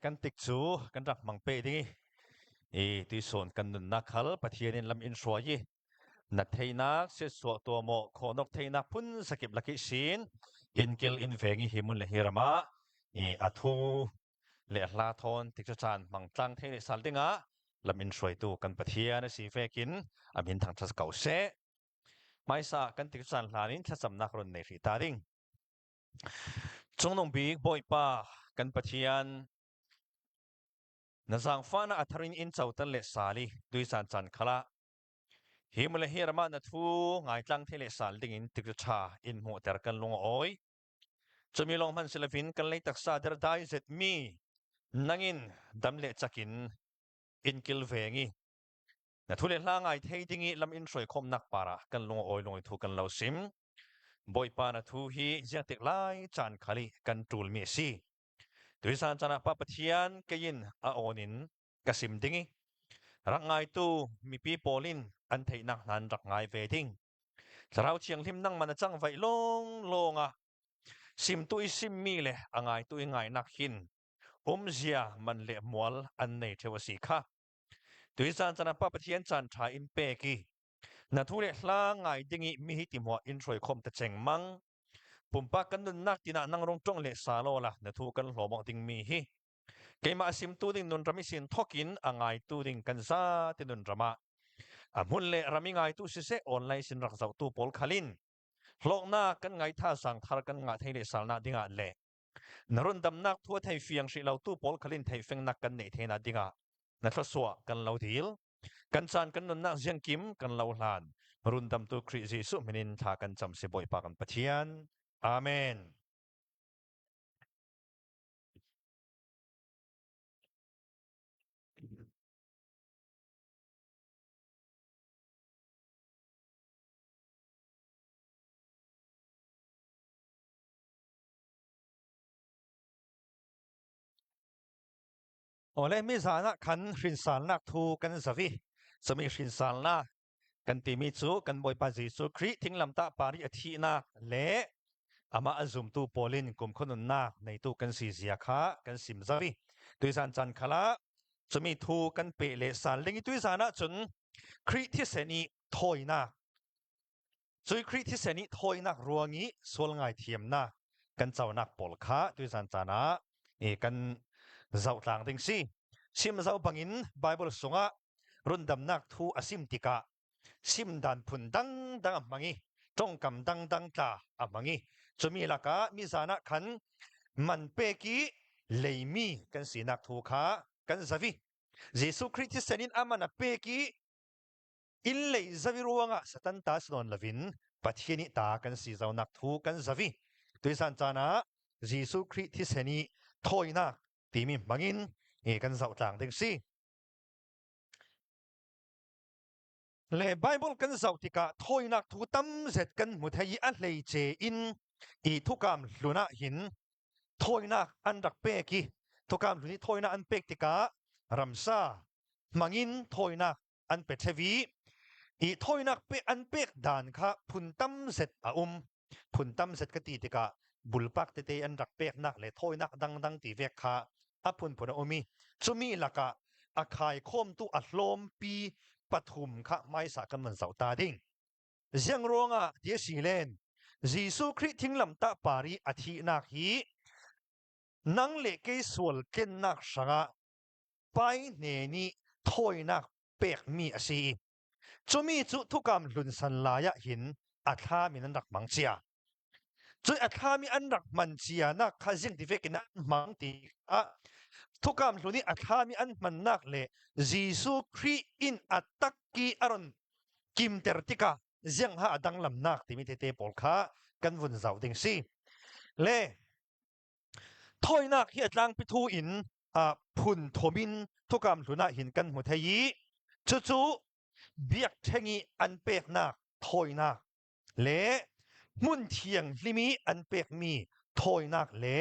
Kan tik cu kan rak hmang pe ding i tuisawn kan nunnak khal Pathian in lam in hruai i na theinak siasuah tuah maw khawhnok theinak phun sakip laki sin in kil in veng i hi mun le hi ram ah i a thu le hla thawn tik cu caan hmang tlang thei le sal dingah lam in hruaitu kan Pathian a si vekin a min thangṭhat ko seh. Hmaisa kan tik caan hlan in thlacamnak run nei hrih ta ding. Cungnung bik Bawipa kan Pathian, na zaangfahnak a thar in in coter le sal i tuisan caan khal ah hi mule hi ram ah na thu ngaitlang the le sal ding in tikcu ṭha in hmuhter kan lung a awi. Cumi lawng hmanh si loin kan lei taksa derdai zetmi nangin dam le chakin in kilveng i Na thu le hla ngai thei ding i lam in hruai khawmnak par ah kan lung a awi lung i thu kan lo sim. Bawipa na thu hi ziang tik lai caan khal i kan ṭulmi a si. Tuisan caan ah Pa Pathian kei in a awn in ka sim ding i rak ngaitu mipi pawl in an theihnak hna in rak ngai ve ding. Thlarau Thianghlim nangmah na cang vaih lawnglawng ah simtu i simmi le a ngaitu i ngainak hin umzia man le mual an nei ṭheo a si kha. Tuisan caan ah Pa Pathian caan ṭha in pek i na thu le hla ngai ding i mi hi ti hmuah in hruai khom ta cheng mang. Pumpak kan nunnak tinah nang rong ṭong le sa lo la na thu kan hlawm awk ding mi hi keimah simtu ding nun ram i sin thokin a ngaitu ding kan za ti nun ram ah a hmun le ram i ngaitu siseh online sin rak zohtu pawl khalin hlawknak kan ngai tha sang thar kan ngah thei le salnak dingah le Na rundamnak thu a thei fiang hrih lo tu pawl khalin thei fengnak kan neih thena dingah na thluasuah kan lo dil. Kan caan kan nunnak ziangkim kan lo hlan. Rundamtu Khrih Jesuh minin thla kan cam si Bawipa kan Pathian. Amen. Awle mizan ah khan hrinsalnak thu kan zavi. Cumi hrinsalnak kan timi cu kan Bawipa Jesuh Khrih thinglamtah par i a thihnak le amah a zumtu pawl in kumkhua nunnak neitu kan si zia kha kan sim zavi. Tuizan caan khal ah cumi thu kan pe le sal ding i tuizan ah cun Khrih thisen i thawinak Cui Khrih thisen i thawinak ruang i sual ngaithiamnak kan conak pawl kha tuizan caan ah kan zoh tlang ding si. Sim zoh bangin Bible sungah rundamnak thu a sim tikah sim dan phun dangdang a hmang i tongkam dangdang tla a hmang i cumi lakah mizan ah khan man pek i leimi kan sinak thu kha kan zavi. Jesuh Khrih thisen in aman a pek i inn lei zavi ruangah Satan ta si nawn lovin Pathian i ta kan si zonak thu kan zavi. Tuisan caan ah Jesuh Khrih thisen i thawinak timi hmangin kan zoh tlang ding si. Le Bible kan zoh tikah thawinak thu tam zet kan hmu thei i a hleice in i thukam hlun ah hin thawinak an rak pek i thukam hlun i thawinak an pek tikah ramsa hmangin thawinak an pe ṭheo i i thawinak pe an pek dan kha phun tam zet a um. Phun tam zet ka ti tikah bulpak tete an rak peknak le thawinak dangdang ti vek kha a phunphun a um i cumi lakah a khaikhawmtu a hlawmpi pathum kha hmaisa kan van zoh ta ding. Ziang ruangah ti a si len Jesuh Khrih thinglamtah par i a thihnak hi nang le kei sual tlennak hrangah paihne nih thawinak pekmi a si. Cumi cu thukam hlun san lai ah hin a thlam in an rak hmang cia. Cui a thlam i an rak hman cia nak kha zing ti vek in an hmang ti ah thukam hlun i a thlam i an hmannak le Jesuh Khrih in a takki a ron kimter tikah ziang ha a danglamnak timi tete pawl kha kan vun zoh ding si. Le Thawinak hi a tlangpi thu in phun thom in thukam hlun ah hin kan hmu thei i cucu biakṭheng i an peknak thawinak le hmun thianghlim i an pekmi thawinak le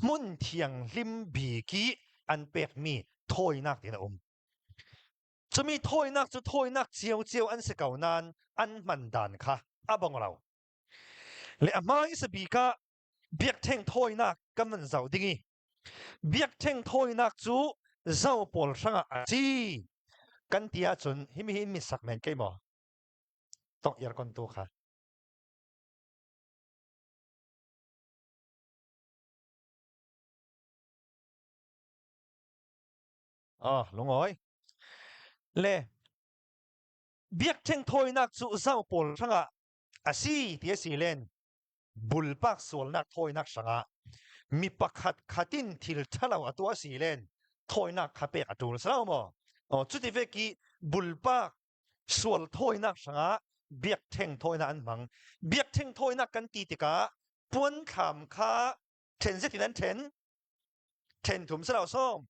hmun thianghlim bik i an pekmi thawinak tiin a um. Cumi thawinak cu thawinak ciocio an si ko nain an hman dan kha a bong lo. Le a hmaisa bik ah biakṭheng thawinak kan van zoh ding i. Biakṭheng thawinak cu zo pawl hrangah a si kan ti ahcun himi hi mi sak men kei maw tok iar kon tu kha. Oh, lungawi. Le biakṭheng thawinak cu zo pawl hrangah a si ti a si len bulpak sualnak thawinak hrangah mi pakhat khatin thil ṭhalo a tuah si len thawinak kha pek a ṭul salo maw? Oh, cuti vek i bulpak sual thawinak hrangah biakṭheng thawinak an hmang. Biakṭheng thawinak kan ti tikah puanthlam kha ṭhen zetin an ṭhen? Ṭhen thum si lo sawm.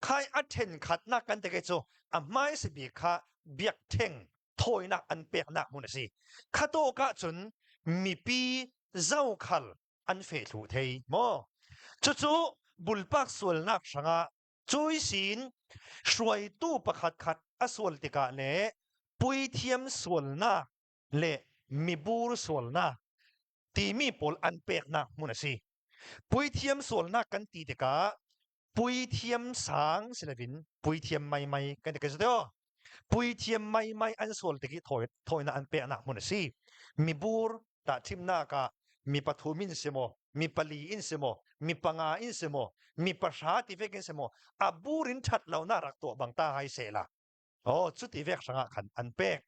Khai a ṭhen khatnak kan ti cu a hmaisa bik kha biakṭheng thawinak an peknak hmun a si. Khatawk ahcun mipi zokhal an fehthlu thei maw? Cucu bulpak sualnak hrangah cui sin hruaitu pakhat khat a sual tikah le puithiam sualnak le mibur sualnak timi pawl an peknak hmun a si. Puithiam sualnak kan ti tikah puithiam sang si loin puithiam maimai kan ti kai cu Puithiam maimai an sual tik i thawinak an peknak hmun a si. Mibur tahthimnak ah mi pathum in si maw, mi pali in si maw, mi panga in si maw, mi pahra ti vek in si maw, a bur in ṭhat lonak rak tuah bang ta hai sehla. Oh, cuti vek hrangah khan an pek.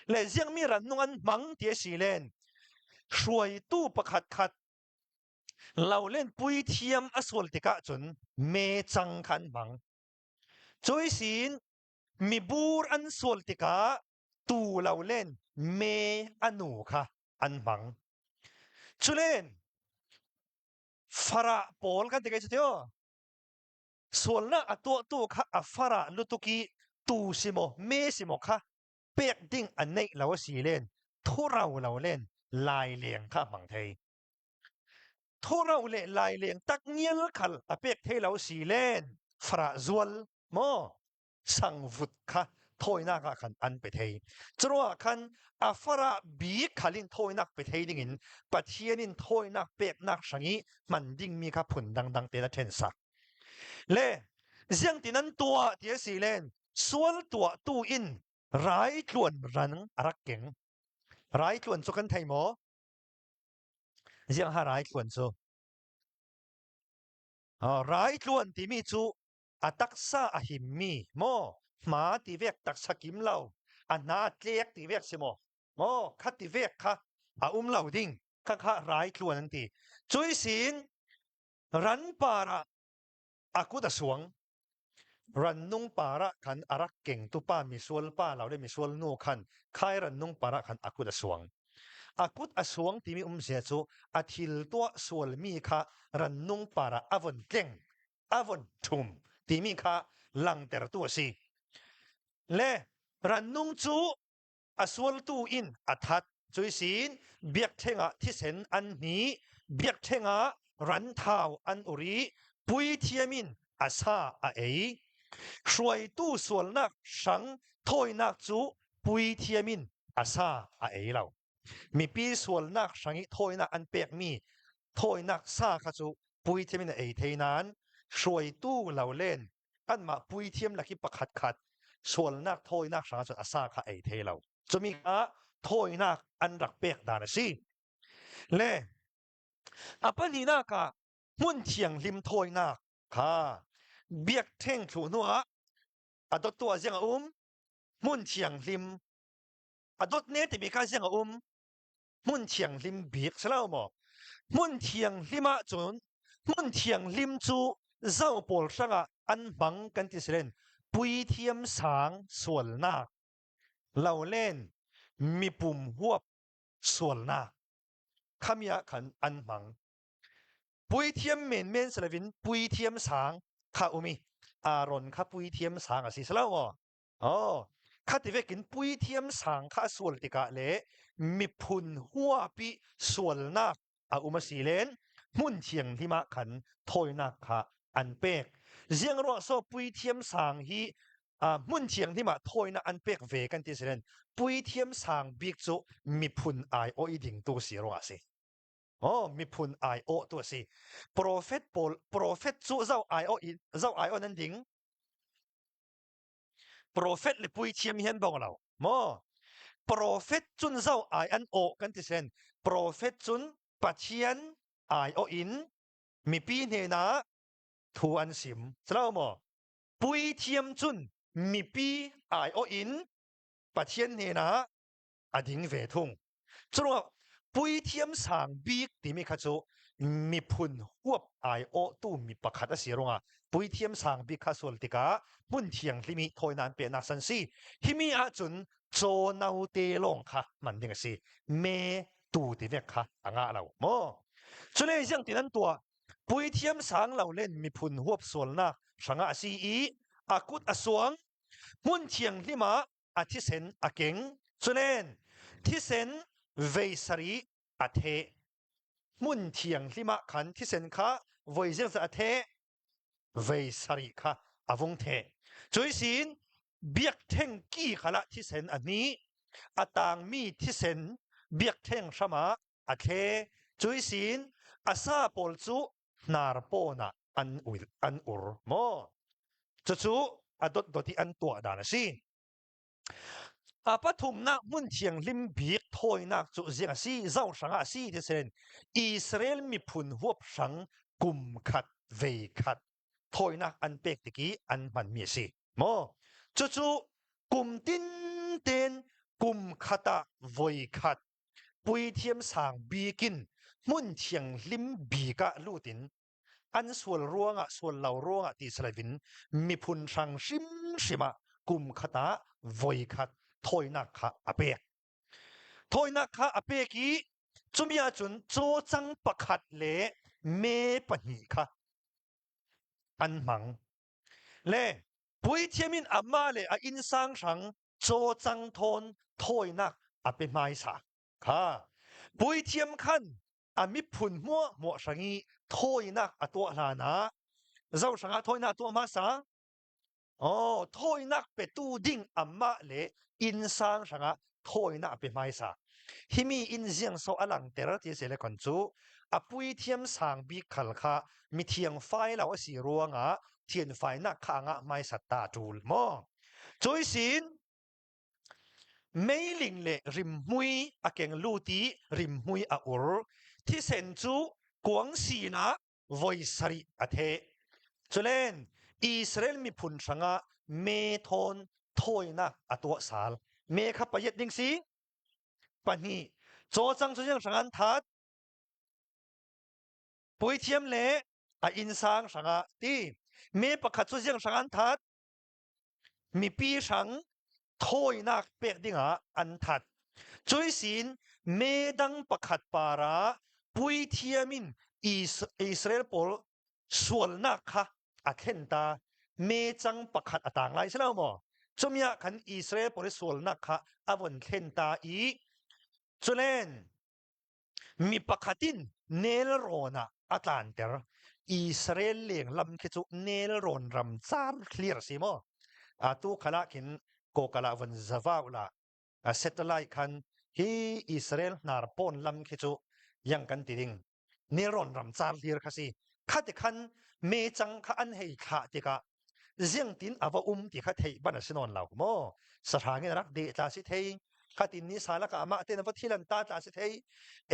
Le ziangmi rannung an hmang ti a si len. Hruaitu pakhat khat lo len puithiam a sual tikah cun me cang kha an hmang. Cui sin mibur an sual tikah tu lo len me a nu kha an hmang. Culen farah pawl kan ti kai cu tio. Sualnak a tuahtu kha a farah lutuk i tu si maw me si maw kha pek ding a neih lo a si len thuro lo len laileng kha hmang thei. Thuro le laileng tak ngial khal a pek thei lo si len farah zual maw sangvut kha thawinak ah khan an pe thei. Curuangah khan a farah bik khalin thawinak pe thei dingin Pathian in thawinak peknak hrangi hman dingmi kha phun dangdang te na ṭhen sak. Le ziangtin an tuah ti a si len sual tuah tu in rai tluan ran a rak keng. Rai tluan cu kan thei maw? Ziang ha rai tluan cu? Rai tluan timi cu a taksa a himmi maw hma ti vek taksa kim lo a hna tlek ti vek si maw maw kha ti vek kha a um lo ding kha kha rai tluan an ti cui sin ran par ah a kut a suang rannung par ah khan a rak keng tu pa misual pa lo le misual nu khan khai rannung par ah khan a kut a suang a kut a suang timi umzia cu a thil tuah sualmi kha rannung par ah a von tleng a von ṭhum timi kha langhtertu a si. Le rannung cu a sualtu in a that cui sin biakṭheng ah thisen an hni biakṭheng ah ranthau an ur i puithiam in a sa a ei hruaitu sualnak hrang thawinak cu puithiam in a sa a ei lo Mipi sualnak hrang i thawinak an pekmi thawinak sa kha cu puithiam in a ei thei nain hruaitu lo len anmah puithiam lak i pakhat khat sualnak thawinak hrang cun a sa kha ei thei lo. Cumi kha thawinak an rak pek dan a si. Le a pahnihnak ah hmun thianghlim thawinak kha biakṭheng thlu hnuah a dottu ah ziang a um hmun thianghlim A dawtne timi kha ziang a um? Hmun thianghlim bik si lo maw? Hmun thianghlim ahcun hmun thianghlim cu zo pawl hrangah an hmang kan ti silen puithiam sang sualnak lo len mipum huap sualnak khami ah khan an hmang. Puithiam menmen si loin puithiam sang kha um i Aaron kha puithiam sang a si si lo maw? Oh, khati vekin puithiam sang kha a sual tikah le miphun huapi sualnak a um a si len hmun thianghlim ah khan thawinak kha an pek. Ziang ruah so puithiam sang hi hmun thianghlim ah thawinak an pek ve kan ti si len puithiam sang bik cu miphun ai oi ding tu si ruah a si. Oh, miphun aiawh tu a si. Profet pawl profet cu zo aiawh in zo aiawh nan ding. Profet le puithiam hian bong lo. Mo profet cun zo ai an aw kan ti sen. Profet cun Pathian aiawh in mipi hnenah thu an sim. Salo mo puithiam cun mipi aiawh in Pathian hnenah a ding ve thung. Curuangah puithiam sang bik timi kha cu miphun huap aiawhtu mi pakhat a si ruangah puithiam sang bik kha sual tikah hmun thianghlim i thawinak an pehnak san si. Himi ahcun caw note lawng kha hman ding a si. Me tu ti vek kha a ngah lo maw? Cule ziang tin an tuah puithiam sang lo len miphun huap sualnak hrangah a si i a kut a suang hmun thianghlim ah a thisen a keng. Cunen thisen vei sarih a theh. Hmun thianghlim ah khan thisen kha voi zeizat a theh? Vei sarih kha a vung theh. Cui sin biakṭheng ki kha lah thisen a hnih. A tangmi thisen biakṭheng hram ah a thle. Cui sin a sa pawl cu hnarpawn ah an ul an ur maw? Cucu a dotdot i an tuah dan a si. A pathumnak hmun thianghlim bik thawinak cu ziang a si, zo hrang ah a si ti sen Israel miphun huap hrang kum khat vei khat thawinak an pek tik i an hmanmi a si. Maw? Cucu kum tin ten kum khat ah voi khat puithiam sang bik in hmun thianghlim bik ah lut in an sual ruangah sual lo ruangah ti salovin miphun hrang hrimhrim ah kum khat ah voi khat thawinak kha a pek. Thawinak kha a pek i cumi ahcun cawcang pakhat le me pahnih kha an hmang. Le puithiam in amah le a innsang hrang cawcang thawn thawinak a pe hmaisa. Kha puithiam khan a miphun hmuahhmuah hrang i thawinak a tuah hlan ah zo hrang ah thawinak a tuah hmasa? Oh, thawinak petu ding amah le innsang hrangah thawinak a pe hmaisa. Himi inn ziang so a langter ti si le kon cu a puithiam sang bik khal kha mithiang fai lo a si ruangah thianfainak kha ngah hmaisat ta ṭul maw? Cui sin Meiling le rimhmui a keng lut i rimhmui a ur. Thisen cu kuang sinah voi sarih a theh. Culen Israel miphun hrangah me thawn thawinak a tuah sal. Me kha payet ding si. Pahnih. Cawcang cu ziang hrang an that. Puithiam le a innsang hrangah ti. Me pakhat cu ziang hrang an that. Mipi hrang thawinak pek dingah an that. Cui sin me dang pakhat para puithiam in Israel pawl sualnak kha a thlen ta. Me cang pakhat a tang lai si lo maw? Cumi ah khan Israel pawl sualnak kha a von thlen ta i culen Mi pakhat in nelrawn ah a tlanter. Israel leng lam khi cu nelrawn ram car clear si maw? Atu khal ah khin kokal ah von zavau la a satellite khan hi Israel hnar pawn lam khi cu yang kan ti ding. Nelrawn ram car hlir kha si. Khati khan me cang kha an hei thlah tikah ziangtin a va um ti kha theih ban a si nawn lo maw sahrang in rak deh tla si thei khatin ni sala ka amah ten a va thilan ta tla si thei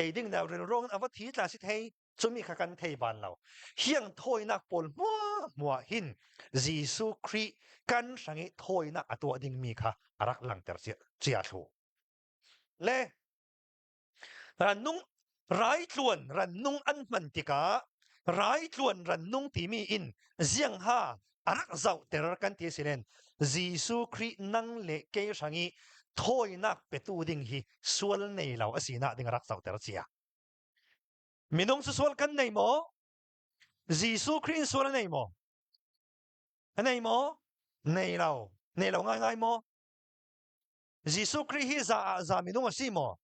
ei ding na ril rong a va thi tla si thei chumi kha kan thei ban lo hiang thawinak pawl hmua hmua hin Jesuh Khrih kan hrangi thawinak a tuah ding mi kha a rak langter cia thlu le Rannung raitluan rannung an hman tikah raitluan rannung timi in ziangha a rak zohter kan ti sinen Jesuh Khrih nang le kei hrang i thawinak petu ding hi sual nei lo a sinak ding a rak zohter cia. Minung cu sual kan nei maw? Jesuh Khrih in sual a nei maw? A nei maw? Nei lo. Nei lo ngaingai maw? Jesuh Khrih hi za ah za minung a si maw?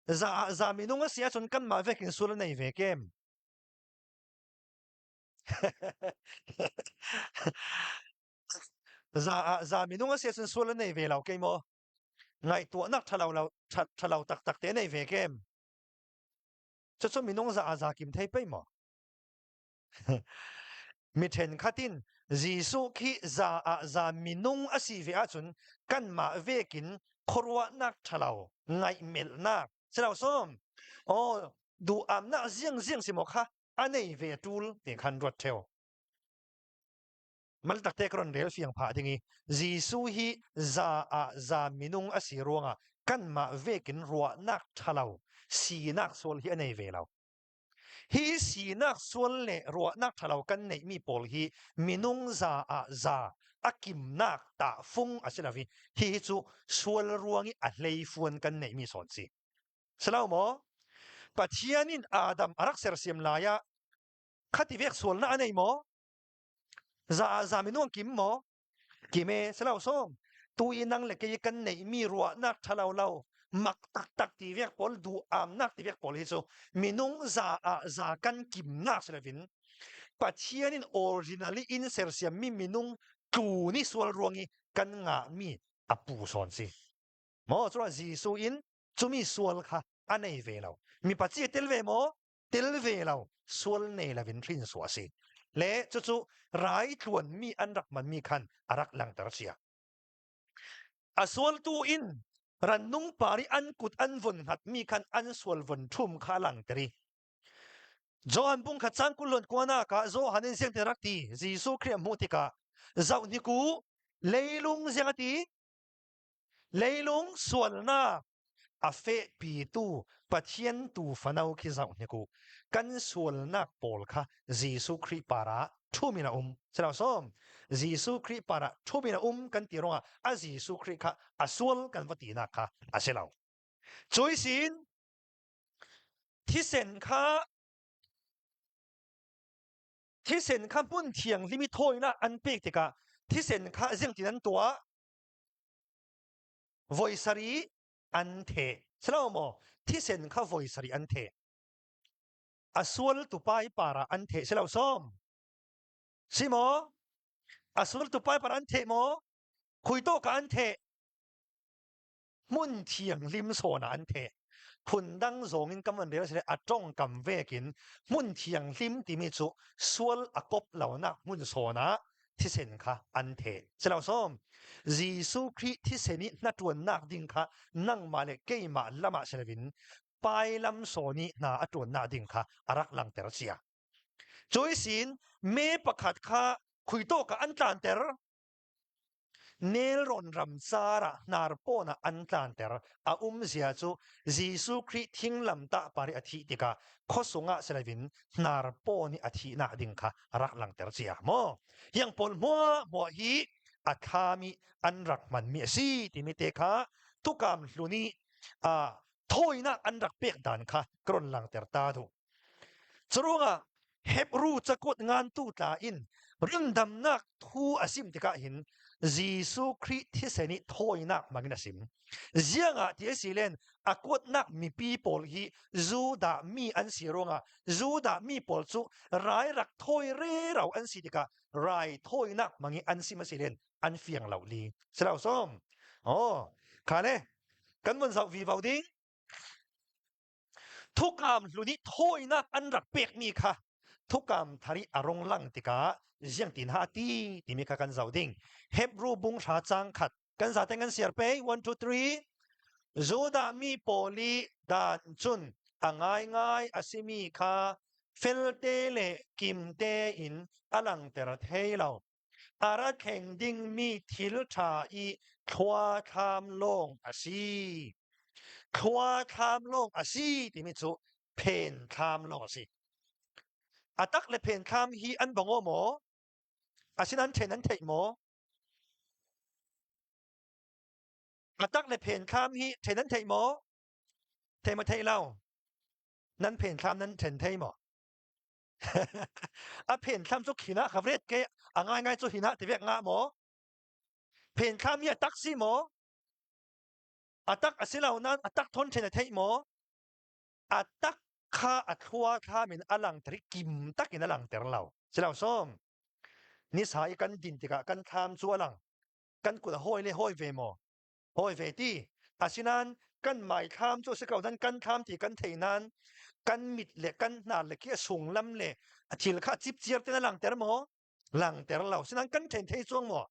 Za ah za minung a si ahcun kanmah vekin sual a nei ve kem. Za ah za minung a si ahcun sual a nei ve lo ke maw? Ngaihtuahnak ṭhalo lo ṭhalo taktak te nei ve kem. Cucu minung za a za kim thei pei maw? Mi ṭhenkhat in Jesuh khi za ah za minung a si ve ahcun kanmah vekin khuaruahnak ṭhalo, ngaihmelhnak, silo sawm, aw duh-amnak ziangziang si maw kha a nei ve ṭul ti khan ruat ṭheo. Mal takte ka ron rel fiang phah ding i Jesuh hi za ah za minung a si ruangah kanmah vekin ruahnak ṭhalo, sinak sual hi a nei ve lo. Hi sinak sual le ruahnak ṭhalo kan neihmi pawl hi minung za ah za a kimnak tahfung a si lo i hihi cu sual ruang i a hleifuan kan neihmi sawn si. Si lo maw? Pathian in Adam a rak sersiam lai ah khati vek sualnak a nei maw? Za ah za minung kim maw? Kime silo sawm tu i nang le kei kan neihmi ruahnak ṭhalo lo mak taktak ti vek pawl duh amnak ti vek pawl hi cu minung za ah za kan kimnak si loin Pathian in originally in sersiammi minung tlu ni sual ruang i kan ngahmi a pu sawn si. Maw cu Jesuh in cumi sual kha a nei ve lo. Mi paci tel ve maw? Tel ve lo sual nei loin hrin su a si le cucu rai tluanmi an rak hmanmi khan a rak langhter cia. A sualtu in rannung par i an kut an von hngatmi khan an sual von ṭhum kha a langhter i Johan bung kha cang kul lon kuanak ah Johan in siang te rak ti Jesuh Khrih a hmuh tikah zoh hnik u leilung ziang a ti Leilung sualnak a fehpitu Pathian tuufano khi zoh hnik u. Kan sualnak pawl kha Jesuh Khrih par ah ṭhum in a um. Silo sawm, Jesuh Khrih par ah ṭhum in a um kan ti ruangah a Jesuh Khrih kha a sual kan va tinak kha a si lo. Cui sin thisen kha thisen kha hmun thianghlim i thawinak an pek tikah thisen kha zingtin an tuah voi sarih an theh. Silo maw? Thisen kha voi sarih an theh. A sual tupai par ah an theh silo sawm. Si maw? A sual tupai par an theh maw? Khui to ka an theh. Hmun thianghlim sawn ah an theh. Phundang zong in kam an rel sile a tongkam vekin hmun thianghlim timi cu sual a kop lonak hmun sawn ah thisen kha an theh. Silo sawm, Jesuh Khrih thisen i hnaṭuannak ding kha nangmah le keimah lam ah si loin pailam sawn i hna a ṭuannak ding kha a rak langhter cia. Cuai sin me pakhat kha khuitawk ah an tlanter. Nelrawn ramcar ah hnarpawn ah an tlanter. A umzia cu Jesuh Khrih thinglamtah par i a thih tikah khuasung ah si loin hnarpawn i a thihnak ding kha a rak langhter cia maw? Hiang pawl hmuahhmuah hi a thlam i an rak hmanmi a si timi te kha tukam hlun i thawinak an rak pek dan kha ka ron langhter ta duh. Curuangah Hebru cakuat ngantu tla in rundamnak thu a sim tikah hin Jesuh Khrih thisen i thawinak hmangin a sim. Ziangah ti a si len a kuatnak mipi pawl hi Judah mi an si ruangah Judah mi pawl cu rai rak thawi rero an si tikah rai thawinak hmangin an sim a si len an fiang lo li. Silo som. Oh, khale kan von zoh vi vo ding. Thukam hlun i thawinak an rak pekmi kha thukam thar i a rung lang tikah ziangtin ha ti timi kha kan zoh ding. Hebrew bung hra cang khat kan zaten kan siar pei 1 2 3 Judah mi pawl i dan cun a ngaingai a simi kha felte le kimte in a langter thei lo. A ra thleng dingmi thil ṭha i thlua thlam lawng a si. Thlua thlam lawng a si timi cu phen thlam lawng a si. A tak le phen thlam hi an bang aw maw? Asinain ṭhen an theih maw? A tak le phen thlam hi ṭhen an theih maw? Thei maw theih lo? Nan phen thlam nan ṭhen thei maw? A phenthlam cu khin ah ka vret ke a ngaingai cu hin ah ti vek nga maw? Phenthlam hi a tak si maw? A tak a si lo nain a tak thon ṭhen a theih maw? A tak kha a thlua thlam in a langter i kim tak in a langter lo. Si lo som. Nisa i kan din tikah kan thlam cu a lang. Kan kut a hawi le hawi ve maw? Hawi ve ti. Asinain kan maithlam cu a si ko nan kan thlam ti kan thei nain. Kan mit le kan hna le khi a sunglam le a thil kha cipciar ten a langter maw? Langter lo. Sinan kan then thei chuang maw?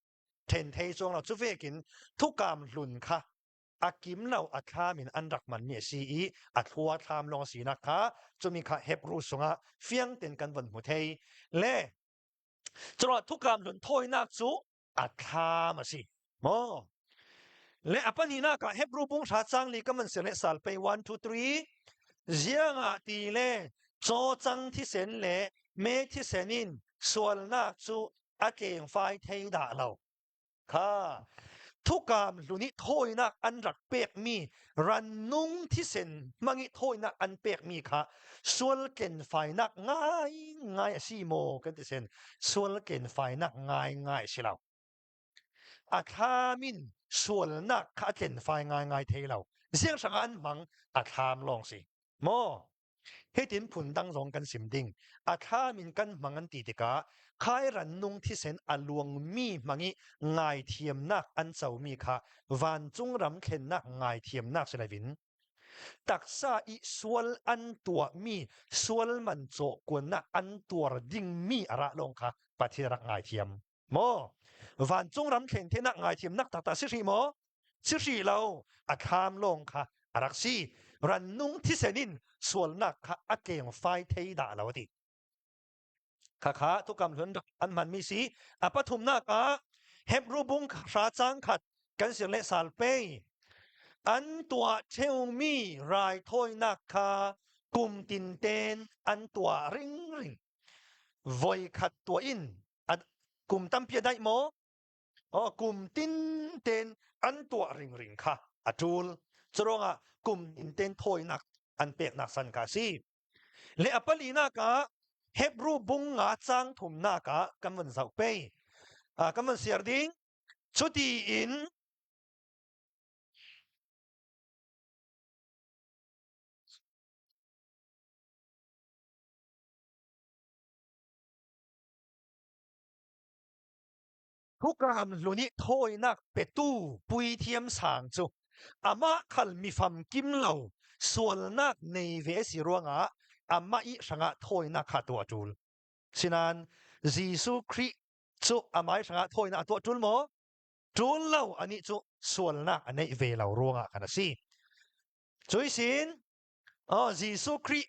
Then thei chuang lo. Cu vekin thukam hlun kha a kim lo a thlam in an rak manmi a si i a thlua thlam lawng sinak kha cumi kha Hebrew sungah fiang ten kan von hmu thei le curuah thukam hlun thawinak cu a thlam a si maw le a pahnihnak ah Hebrew bung hra cang li kan van ser le sal pei 1 2 3 ziangah ti le caw cang thisen le me thisen in sualnak cu a tleng fai thei dah lo Kha thukam hlun i thawinak an rak pekmi rannung thisen hmang i thawinak an pekmi kha sual kenfainak ngaingai a si maw kan ti sen sual kenfainak ngaingai a si lo. A thlam in sualnak kha a tlenfai ngaingai thei lo. Ziang hrangah an hmang a thlam lawng si. Maw? Hitin phundang zong kan sim ding. A thlam in kan hmang an ti tikah khai rannung thisen a luangmi hmang i ngaithiamnak an comi kha vancung ram thlennak ngaithiamnak si loin taksa i sual an tuahmi sual man cawhkuannak an tuar dingmi a rah lawng kha Pathian rak ngaithiam. Maw? Vancung ram thlen thenak ngaithiamnak taktak si hrih maw? Si hrih lo, a thlam lawng kha a rak si. Rannung thisen in sualnak kha a tleng fai thei dah lo ti. Khakha tukam hlun an hmanmi si. A pathumnak ah Hebrew bung hra cang khat kan sir le sal pei an tuah cheumi raithawinak kha kum tin ten an tuah ringring voi khat tuah in kum tampi a daih maw? Oh, kum tin ten an tuah ringring kha a ṭul. Curuangah kum tin ten thawinak an peknak san kha a si. Le a palinak ah Hebrew bung nga cang thumnak ah kan van zoh pei. Kan van siar ding. Cuti in Thukam hlun i thawinak petu puithiam sang cu amah khal mifam kim lo sualnak nei ve si ruangah amah i hrangah thawinak kha tuah ṭul. Sinain Jesuh Khrih cu amah i hrangah thawinak a tuah ṭul maw? Ṭul lo anih cu sualnak a neih ve lo ruangah khan a si. Cuisin oh, Jesuh Khrih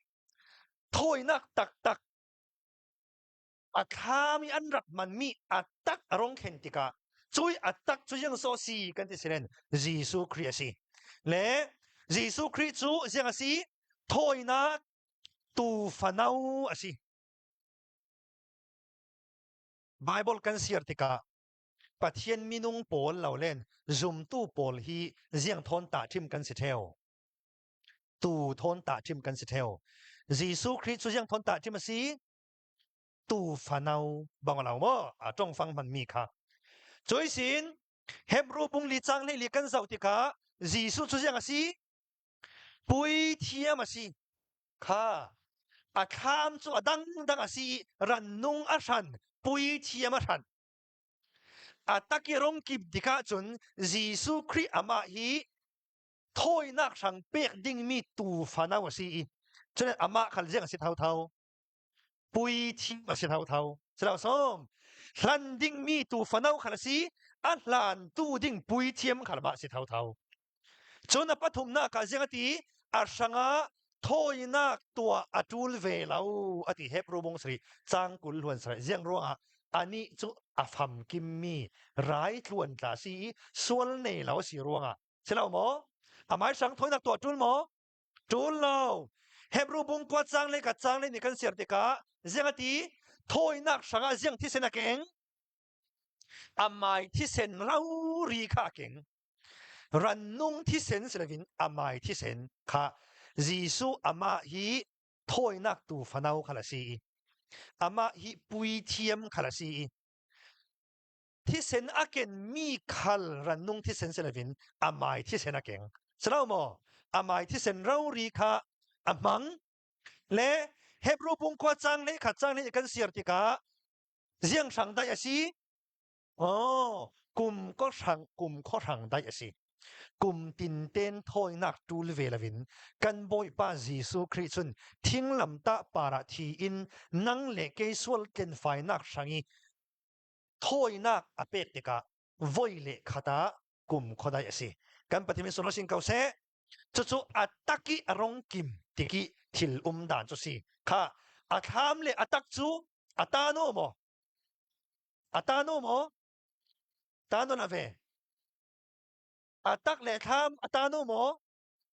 thawinak taktak a thlam i an rak hmanmi a tak a rong thlen tikah cui a tak cu ziang so si kan ti siren Jesuh Khrih a si le Jesuh Khrih cu ziang a si thawinak tu fano a si Bible kan siar tikah Pathian minung pawl lo len zumtu pawl hi ziang thawn ta thim kan si theo tu thawn ta thim kan si theo Jesuh Khrih cu ziang thawn ta thim a si Tu fano bang lo maw a tongfang hmanmi kha cui sin Hebrew bung li cang hlei li kan zoh tikah Jesuh cu ziang a si puithiam a si kha a thlam cu a dangdang a si i rannung a hran puithiam a hran a tak i rong kip tikah cun Jesuh Khrih amah hi thawinak hrang pek dingmi tu fano a si i cun amah khal ziang a si thotho puithiam a si thotho silo som hlan dingmi tu fano khal a si a hlan tu ding puithiam khal ma si thotho cun a pathumnak ah ziang a ti a hrangah thawinak tuah a ṭul ve lo a ti Hebrew bung sari cang kul hluan sari ziang ruangah anih cu a famkimmi rai tluan tla si i sual nei lo si ruangah si lo maw amai hrang thawinak tuah ṭul maw Ṭul lo. Hebrew bung kuat cang le kat cang le nih kan ser tikah ziang a ti thawinak hrangah ziang thisen a keng amai thisen rori kha a keng rannung thisen si loin amai thisen kha Jesuh amah hi thawinak tu fano khal a si i amah hi puithiam khal a si i thisen a kenmi khal rannung thisen si loin amai thisen a keng silo maw amai thisen rori kha a hmang le Hebrew bung khua cang le khat cang le kan siar tikah ziang hrang dai a si oh kum ko hrang kum kho hrang dai a si. Kum tin ten thawinak ṭul ve loin kan Bawipa Jesuh Khrih cun thinglamtah par ah thi in nang le kei sual tlenfainak hrang i thawinak a pek tikah voi le khat ah kum khuadai a si. Kan Pathian min sin ko seh. Cucu a tak i a rong kim tiki thil um dan cu si. Kha a thlam le a tak cu a ta no maw? A ta no maw? Ta no na ve. A tak le thlam a ta no maw?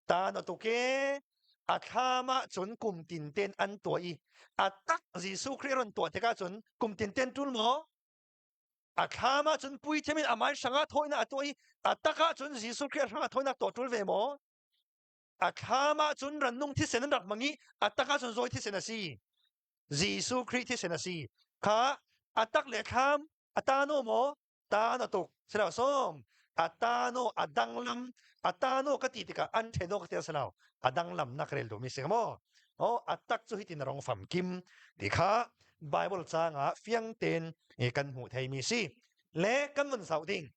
Ta na tuk e. A thlam ah cun kum tin ten an tuah i a tak Jesuh Khrih ron tuah tikah cun kum tin ten tul maw? A thlam ah cun puithiam in amai hrangah thawinak a tuah i a tak ah cun Jesuh Khrih hrangah thawinak tuah ṭul ve maw? A thlam ah cun rannung thisen an rak hmang i a tak ah cun zawi thisen a si. Jesuh Khrih thisen a si. Kha a tak le thlam a ta no maw? Ta na tuk. Silo som. A ta no a danglam a ta no ka ti tikah an ṭhen awk ti silo. A danglam nak rel duhmi si maw? Oh, a tak cu hitin a rong fam kim ti kha Bible caang ah fiang tein kan hmuh theimi si. Le kan vun zoh ding.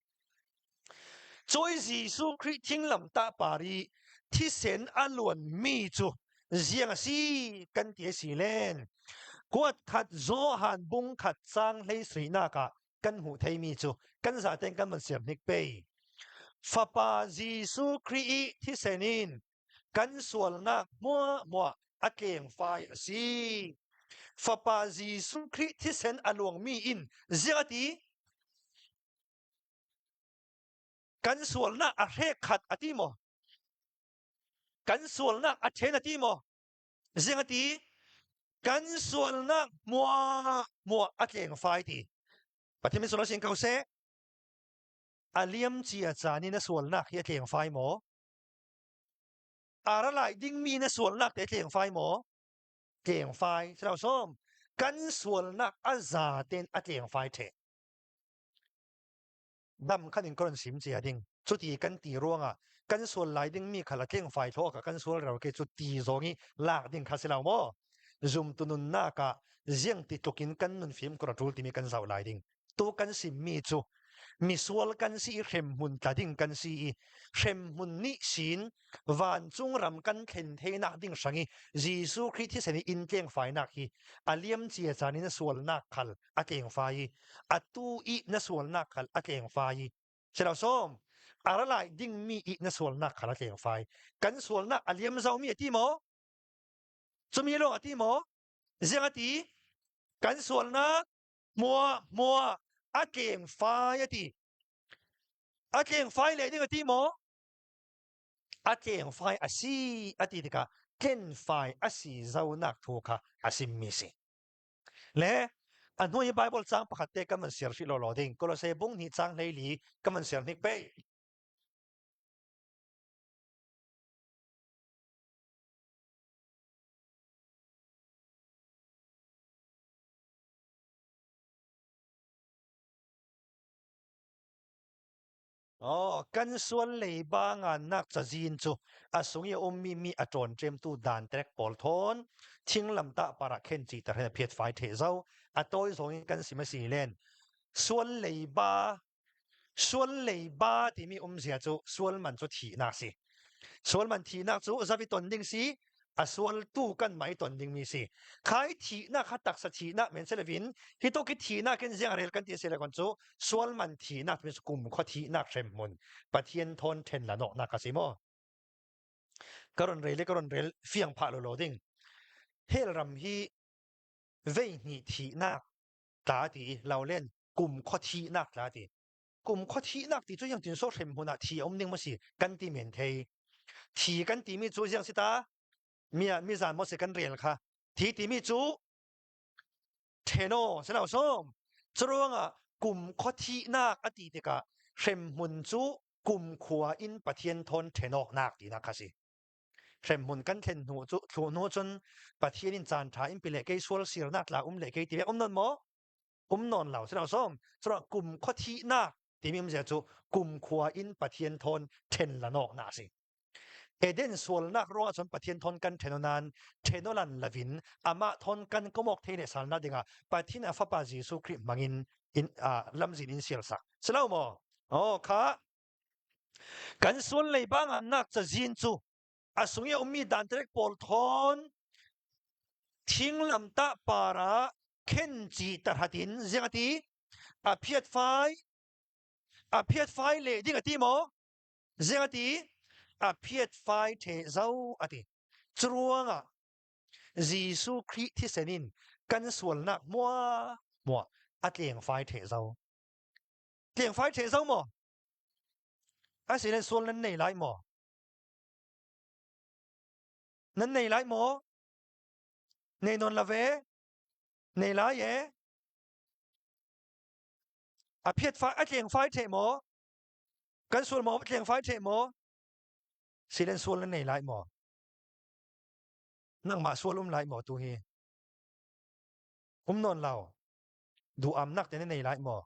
Cawi Jesuh Khrih thinglamtah par i thisen a luanmi cu ziang a si kan ti a si len. Kuat khat Johan bung khat caang hlei suinak ah kan hmuh theimi cu kan zaten kan van siam hnik pei. Fapa Jesuh Khrih i thisen in kan sualnak hmuahhmuah a tlengfai a si. Fapa Jesuh Khrih thisen a luangmi in ziah a ti? Kan sualnak a hrek khat a ti maw? Kan sualnak a ṭhen a ti maw? Ziang a ti? Kan sualnak hmuahhmuah a tlengfai ti. Pathian min sual sin ko seh. A liam cia caan in a sualnak hi a tlengfai maw? A ra lai dingmi na sualnak te tlengfai maw? Tlengfai. Silo som. Kan sualnak a za ten a tlengfai ṭhe. Dam khan in koron sim cia ding. Cuti kan ti ruangah kan sual lai dingmi kha la tlengfai thlawh ka kan sual rau ke cu ti zong i lak ding kha si lo maw? Zumtu nunnak ah ziang ti tluk in kan nun fim kura ṭul timi kan zoh lai ding. Tu kan simmi cu misual kan si i hremhmun tla ding kan si i hremhmun nih sin vancung ram kan thlen theinak ding hrang i Jesuh Khrih thisen i inn tlengfainak hi a liam cia caan in na sualnak khal a tlengfai i atu i na sualnak khal a tlengfai i silo som a ra lai dingmi i na sualnak khal a tlengfai kan sualnak a liam zomi a ti maw cumi lawng a ti maw ziang a ti kan sualnak Mua mua a tleng fai a ti. A tleng fai le ding a ti maw? A tleng fai a si a ti tikah tlen fai a si zonak thu kha a simmi si. Le a hnu i Bible cang pakhat te kan van siar hrih law law ding. Kolose bung hnih cang hlei li kan van siar hnik pei. Oh, kan sual leiba ngannak cazin cu a sung i a ummi mi a ṭawnṭemtu dantrek pawl thawn thinglam tah para khen ci tar he phiat fai the zo a tawi zong in kan sim a si len sual leiba Sual leiba timi umzia cu sual man cu thihnak si. Sual man thihnak cu zavi ton ding si, a sualtu kan mah i ton dingmi si. Khai thihnak kha taksa thihnak men si lovin hi to ki thihnak in ziang rel kan ti si le kon cu sual man thihnak timi kum khua thihnak hremhmun Pathian thawn then la nok nak a si maw? Ka ron rel i ka ron rel fiang phah lo lo ding. Hell ram hi vei hnih thihnak tla ti i lo len kum khua thihnak tla ti kum khua thihnak ti cu yang tin so hrem hmun ah thi a um ding ma si kan ti men thei thi kan ti mi cu ziang si ta mi mi zan mo se kan rel kha thi ti mi cu theno se lo som curuangah kum khua thihnak a ti tikah hrem hmun cu kum khua in Pathian thawn thenok nak tinak kha si hremhmun kan thlen hnu cu thlu hnu cun Pathian in caan ṭha in pile kei sual sirnak tla um le kei ti um non maw um non lo silo som cura kum khua thihnak timi umzia cu kum khua in Pathian thawn ṭhen lanawk na si Eden sualnak ruangah cun Pathian thawn kan ṭhen nain ṭhenolan lovin amah thawn kan komok thei le salnak dingah Pathian a fapa Jesuh Khrih hmangin in lamzin in sial sak silo maw oh kha. Kan sual leiba ngannak cazin cu a sung i a ummi danterek pawl thawn thinglamtah par ah khenci tahrat in ziang a ti a phiat fai a phiat fai le ding a ti maw ziang a ti a phiat fai the zo a ti curuangah Jesuh Khrih thisen in kan sualnak mua mua a tleng fai the zo tleng fai the zo maw asinen sual nan nei lai maw nan nei lai maw nei non la ve nei lai e a phiat fai a tleng fai the maw kan sual maw tleng fai the maw silen sual nan nei lai maw nangmah sual um lai maw tu hi um non lo du am nak te nei lai maw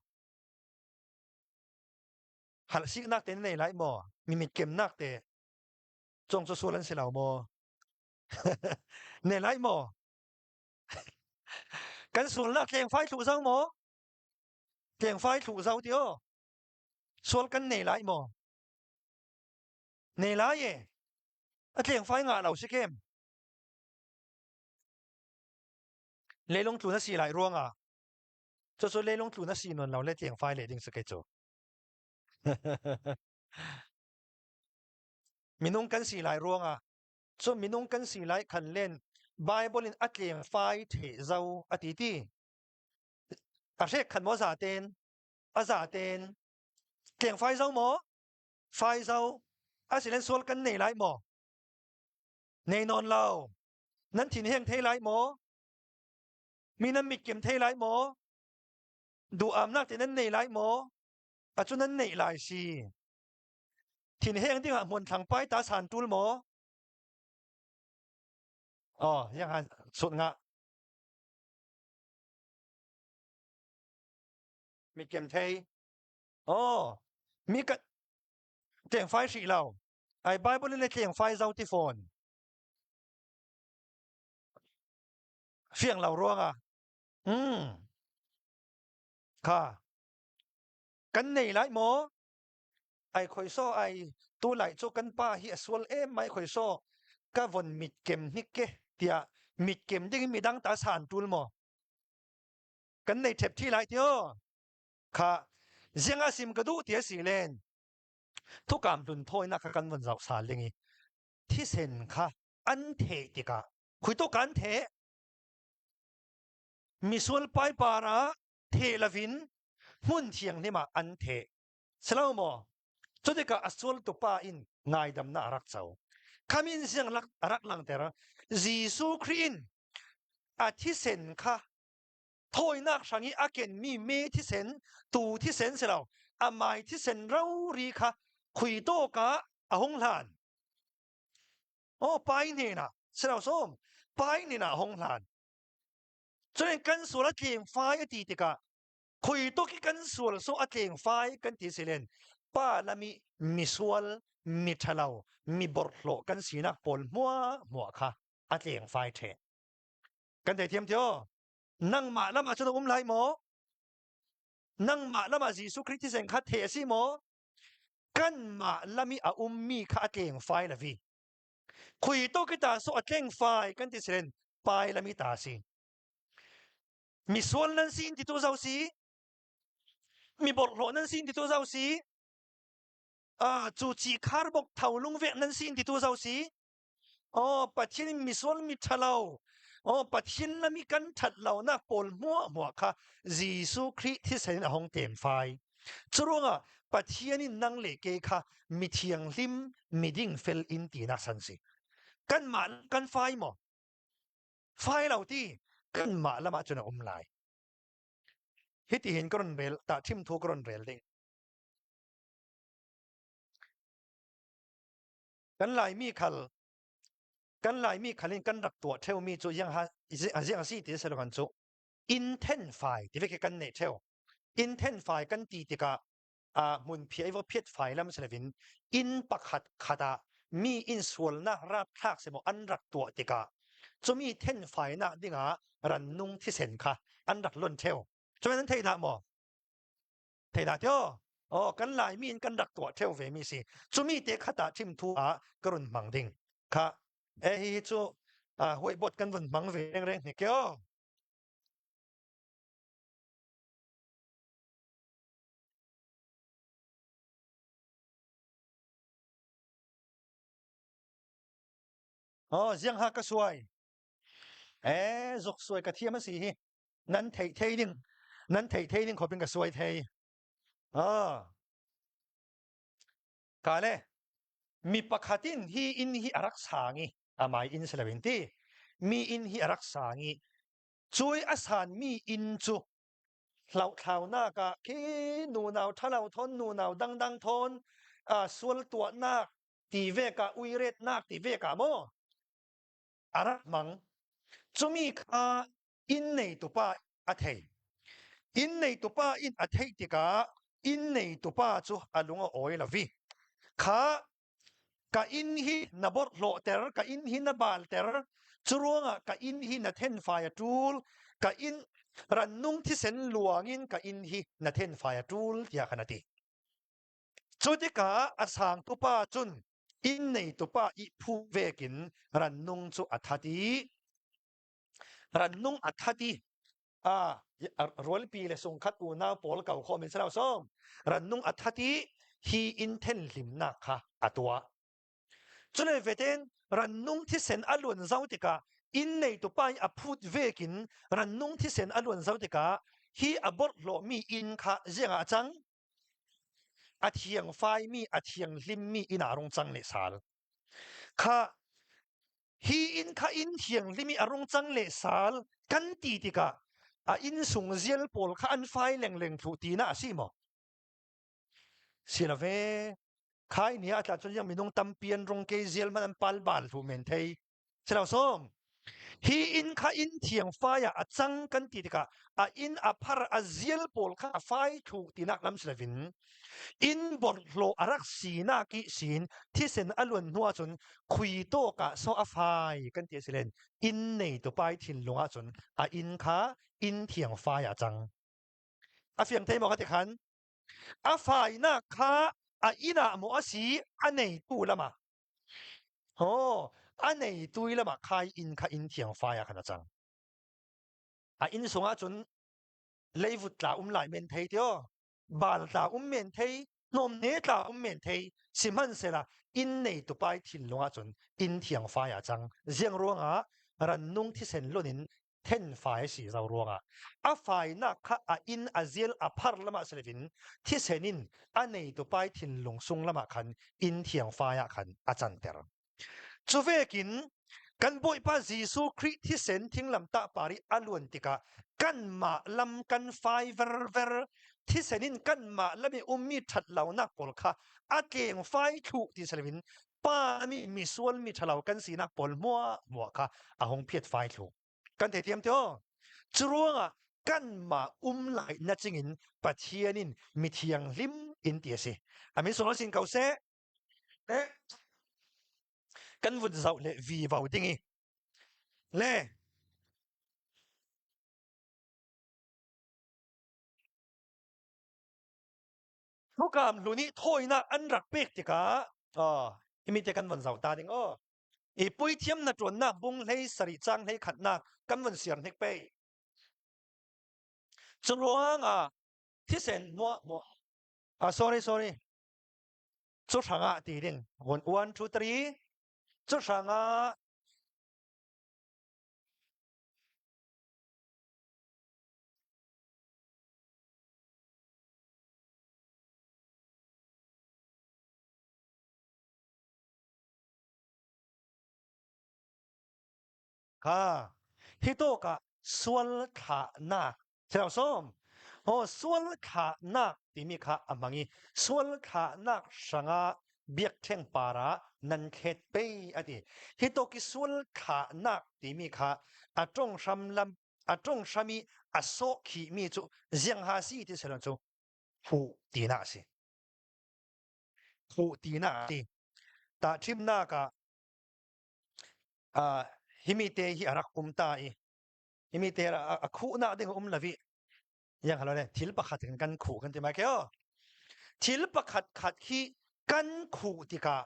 hal sik nak te nei lai maw mi mit kem nak te cong cu sual an si lo maw ne lai maw kan sualnak tleng fai thlu zau maw tleng fai thlu zau ti o sual kan nei lai maw nei lai e a tleng fai ngah lo si kem leilung tlu na si lai ruangah cucu leilung tlu na si non lo le tleng fai le ding si kei cu minung kan si lai ruangah cu minung kan si lai khan len Bible in a tleng fai the zo a ti ti a hrek khan maw za ten a za ten tleng fai zo maw fai zo asilen sual kan nei lai maw nei non lo nan thin heng thei lai maw mi nan mitkem thei lai maw duh-amnak te nan nei lai maw acu nan neih lai si thin heng ding ah hmun thlang pai ta san tul maw oh yang han sut nga mitkem thei oh mi ka tleng fai hrih lo ai bible in le tleng fai zo ti phone fiang lo ruangah mm kha kan nei lai maw ai khoi so ai tu lai chu kan pa hi a sual em mai khoi so ka von mit kem hnik ke tia mit kem ding midang ta san tul mo kan nei thep thi lai tio kha zianga sim ka du tia si len thukam hlun thoi na kha kan von zau sal ding i thisen kha an the tikah khui to kan the misual pai para the lavin hmun thianghlim ah an the silo maw cutikah a sual tupa in ngaidamnak a rak co khamin siang lak a rak langter Jesuh Khrih in a thisen kha thawinak hrang i a kenmi me thisen tu thisen si lo amai thisen rori kha khui tawk ah a hung hlan Oh, pai hnenah silo som pai hnenah hong hlan. Cun kan sual a tleng fai a ti tikah khui tuk i kan sual so a tleng fai kan ti silen pa lami misual mi ṭhalo mi borhlawh kan sinak pawl hmua hmua kha a tleng fai ṭhe. Kan thei thiam tio. Nangmah lam ah cun um lai maw? Nangmah lam ah Jesuh Khrih thisen kha the a si maw? Kanmah lam i a ummi kha a tleng fai lavi. Khui to ki ta so a tleng fai kan ti siren pai lami ta si. Mi sual nan si in ti tu zau si. Mi borhlawh nan si in ti tu zau si. Ah cu chi khar bok tho lung vek nan si in ti tu zau si. Aw Pathian in misual mi ṭhalo aw Pathian lam i kan ṭhat lonak pawl hmuahhmuah kha Jesuh Khrih thisen in a hung tem fai. Curuangah Pathian in nang le ke kha mi thianghlim, mi dingfel in tinak san si. Kanmah kan fai maw? Fai lo ti kanmah lam ah cun a um lai. Hiti hin ka ron rel, tah thim thu ka ron rel ding. Kan Laimi khal kan Laimi khal in kan rak tuah ṭheumi cu iang ha ziang a si ti si lo kan cu inn thenfai ti ve kan neih ṭheo. Inn thenfai kan ti tikah hmun phiah i va phiat fai lam si loin inn pakhat khat ah mi inn sualnak rapthlak semaw an rak tuah tikah cumi thenfainak dingah rannung thisen kha an rak lon ṭheo. Cuman nan thei dah maw? Thei dah tio? Oh, kan Laimi in kan rak tuah theo ve mi si. Cumi te khat ah chim thu ah ka run hmang ding. Kha e hi hi cu huai bot kan vun hmang ve reng reng hnik yo. Oh, ziang ha ka suai. Eh, zok suai ka thiam a si hi. Nan thei thei ding. Nan thei thei ding khopin ka suai thei. Ah. Ka le mi pakhat in hi inn hi a rak sang i amai inn si loin ti mi inn hi a rak sang i cui a san mi inn cu hlauhthlaunak ah khi nunau ṭhalo thon nunau dangdang thon sual tuahnak ti vek ah uiretnak ti vek ah maw a rak hmang cumi kha inn neitupa a thei inn neitupa in a theih tikah inn neitupa cu a lung a awi lo vi kha ka inn hi na borhhlawhter ka inn hi na balter curuangah ka inn hi na thenfai a ṭul ka inn rannung thisen luangin ka inn hi na thenfai a ṭul tiah khan a ti cu tikah a sangtupa cun inn neitupa i phu vekin rannung cu a that i rannung a that i a rualpi le sungkhat unau pawl ko khawh min sarau som rannung a that i hi in thenhlimnak kha a tuah cule veten rannung thisen a luan zau tikah inn neitu pa i a phut vekin rannung thisen a luan zau tikah hi a borhhlawh mi inn kha ziangah a cang a thiang fai mi a thianghlim mi inn ah rung cang le sal kha Hi inn kha inn thianghlim i a rung cang le sal kan ti tikah a inn sung zial pawl kha an fai lengleng thlu tina a si maw? Si lo ve. Khai ni ah tla cun yang minung tampi an rung ke zial man an pal bal thlu men thei. Si lo som. Hi inn kha inn thiang fai ah a cang kan ti tikah a inn a phar a zial pawl kha a fai thlu tinak lam si lovin Inn borhlawh a rak sinak i sin thisen a luan hnu ahcun khui tawk ah so a fai kan ti a si len inn neitu pai thinlung ahcun a inn kha inn thiang fai ah cang. A fiang thei maw ka ti khan? A fainak kha a inn ah maw a si a neitu lam ah? Ho, a neitu lam ah khai inn kha inn thiang fai ah khan a cang. A inn sung ahcun leivut tla um lai men thei tio. Bal tla um men thei hnawmne tla um men thei sihmanhsehla inn neitu pai thinlung ahcun inn thiang fai ah cang ziang ruangah rannung thisen lon in then fai si zo ruangah a fainak kha a inn a zial a phar lamah silivin thisen in a neitu pai thinlung sung lamah khan inn thiang fai ah khan a canter Cuvekin kan Bawipa Jesuh Khrih thisen thinglamtah par i a luan tikah kanmah lam kan fai verver thisen in kanmah lam i ummi ṭhatlonak pawl kha a tleng fai thluh ti si pa mi misual mi ṭhalo kan sinak pawl hmuahhmuah kha a hung phiat fai thluh. Kan theithiam tio. Curuangah kanmah um lai na cingin Pathian in mithiang hlim in ti a si. Amin sunglawi sin ko seh. Eh, kan vun zoh le vi vo ding i le Hukam hlu nih thawinak an rak pek tikah imi te kan von zoh ta ding aw i puithiam na ṭuannak bung hlei sarih cang hlei khatnak kan von siar hnik pei cu ruangah thisen muah muah ah sorry sorry Cu hrangah ti ding 1 2 3 cu hrangah kha hi tawk ah sual thlahnak Som ho sual thlahnak timi kha a hmang i sual thlahnak hrangah biakṭheng par ah nan thlet pei a ti. Hi tawk i sual thlahnak timi kha a ṭonghram lam a ṭonghram i a sawh khihmi cu ziangha si ti selaw cu phuh tinak a si. Phuh tinak a si. Tahṭhimnak ah himi te hi a rak um ta i himi te a khuhnak ding um lo i yang halo le thil pakhat in kan khuh kan ti mai ke o. Thil pakhat khat hi kan khuh tikah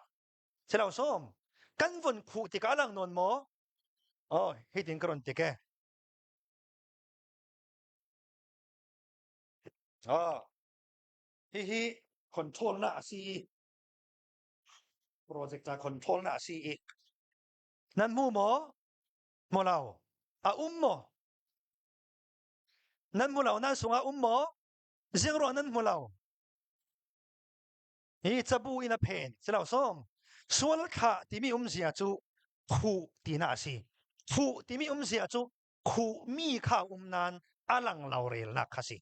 silo som kan vun khuh tikah lang nawn maw? Oh, hitin ka ron tik e. Oh, hihi control na a si i project a control na a si i nan hmu maw? Hmu lo. A um maw? Nan hmu lo, nan sungah um maw? Ziang ruah nan hmu lo. Hi cabu in a phen silo som. Sual thlah timi umzia cu khuh tina a si. Khuh timi umzia cu khuh mi kha um nan a lang lo relnak kha si.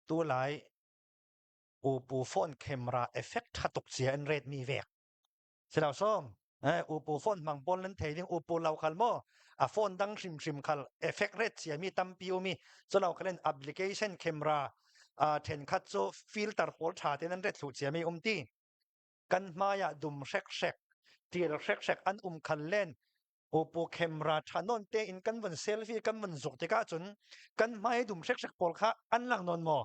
Tu lai upu phone camera effect tha tuk cia in ret mi vek. Silo som. Eh, upu phone hmang pawl nan thei ding upu lo khal mo a phone dang hrimhrim khal effect ret ciami tampi umi chulo khalen application camera a then khat cu filter pawl tha te nan ret thlu ciami um ti kan hmai ah dum hrek hrek tial hrek hrek an um khal len upu camera tha non te in kan von selfie kan von zuk tikah cun kan hmai dum hrek hrek pawl kha an lang non mo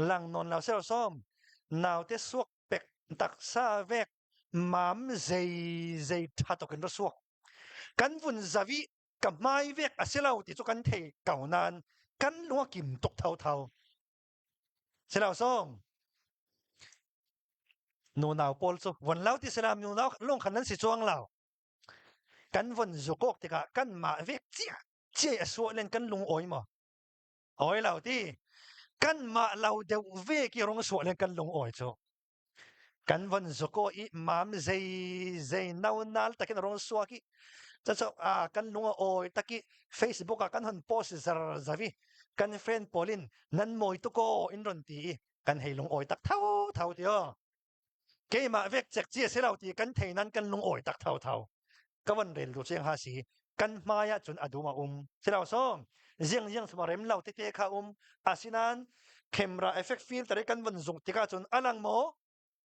lang non lo sel som naute suak pek taksa vek mam zei zei tha tokin ra suak kan vun zavi ka hmai vek a si lo ti cu kan thei ko nain kan lung a kim tuk thotho si lo som nunau pawl cu von lo ti salam nunau lung khan nan si chuang lo kan von zukok tikah kan mah vek cia cia a suah len kan lung oi maw Oi lo ti. Kan mah lo deuh ve ki rung suah len kan lung awi cu. Kan von zuko i mam zei zei no nal takin rung suak i caco a kan lung a awi taki Facebook ah kan hon post zar zavi kan friend pawl in nan mawi tuko in ron ti i kan hei lung awi tak thau thau ti o. Keimah vek cek ci a si lo ti kan thei nan kan lung awi tak thotho. Ka van rel lu chiang ha si kan hmai ah cun a dum a um. Si lo som ziang ziang suma rem lo tete kha um. Asinan camera effect filter kan van zung tikah cun alang maw?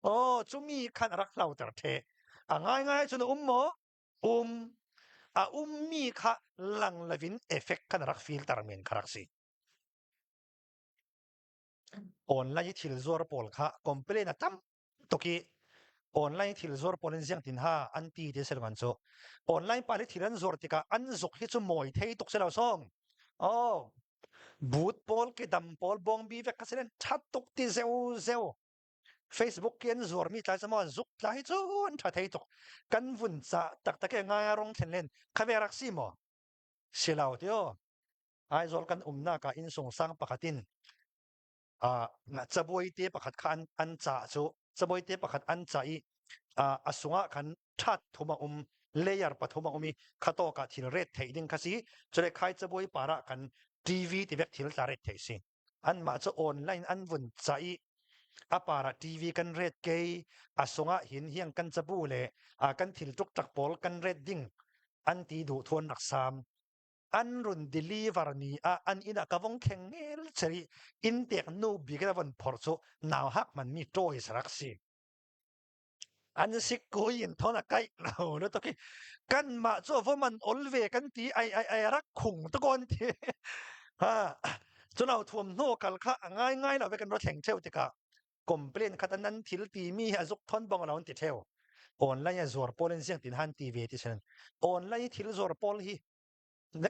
Oh, cumi khan a rak hlauter the. A ngai ngai cun a um maw? Um. A ummi kha lang lovin effect khan a rak filter men kha rak si. Online i thil zuar pawl kha complain a tam tuk i online thil zuar pawl in ziang tin ha an ti ti sel ngan cu online pa nih thil an zuar tikah an zuk hi cu mawi thei tuk si lo som oh but pawl ke dam pawl bawngbi vek kha silen that tuk ti zeu zeu Facebook ki an zuar mi tlai sama zuk tla hi cu an tha thei tuk kan vun ca tak tak e ngai rong thlen len khabe rak si mo silau tio Aizawl kan umnak ah innsung sang pakhat in cabuai te pakhat kha an cah cu cabuai te pakhat an cah i a sungah khan ṭhat thum a um layer pathum a um i khatawk ah thil ret theih ding kha si cule khai cabuai par ah khan TV ti vek thil tla ret theih si anmah cu online an vun cah i a par ah TV kan ret kei a sungah hin hiang kan cabu le kan thil ṭukṭak pawl kan ret ding an ti duh thuan rak sam an run deliver ni ah an inn ah ka vong thleng ngel cheri inn tek nu bik a von phor cu nau hak man mi toys rak si an sik kui in thon a kai lo lo to ki kan ma chu vo man ol ve kan ti ai ai ai rak khung to kon ti ha chu lo thuam hnu kal kha ngai ngai lo ve kan ro thleng theu tika complain khat nan thil ti mi hi azuk thon bong lo ti theu online a zuar pawl in siang tin han ti ve ti sen online thil zuar pawl hi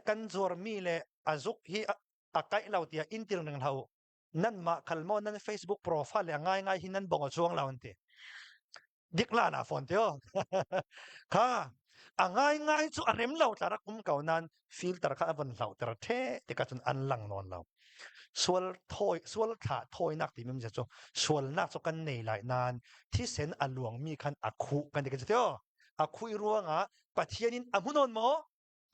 kan zuar mi le azuk hi a kai lo tia in til nang hau nan ma khal mo nan Facebook profile le ngai ngai hi nan bong a chuang lo an ti dik la na phone teo kha a ngai ngai chu a rem lo tla rak um ko nan filter kha a von hlau ter the tika chun an lang non lo sual thoi sual thla thoi nak ti mim chu sual nak chu kan nei lai nan thisen a luang mi khan a khu kan ti teo a khui ruanga pathian in a hmunon mo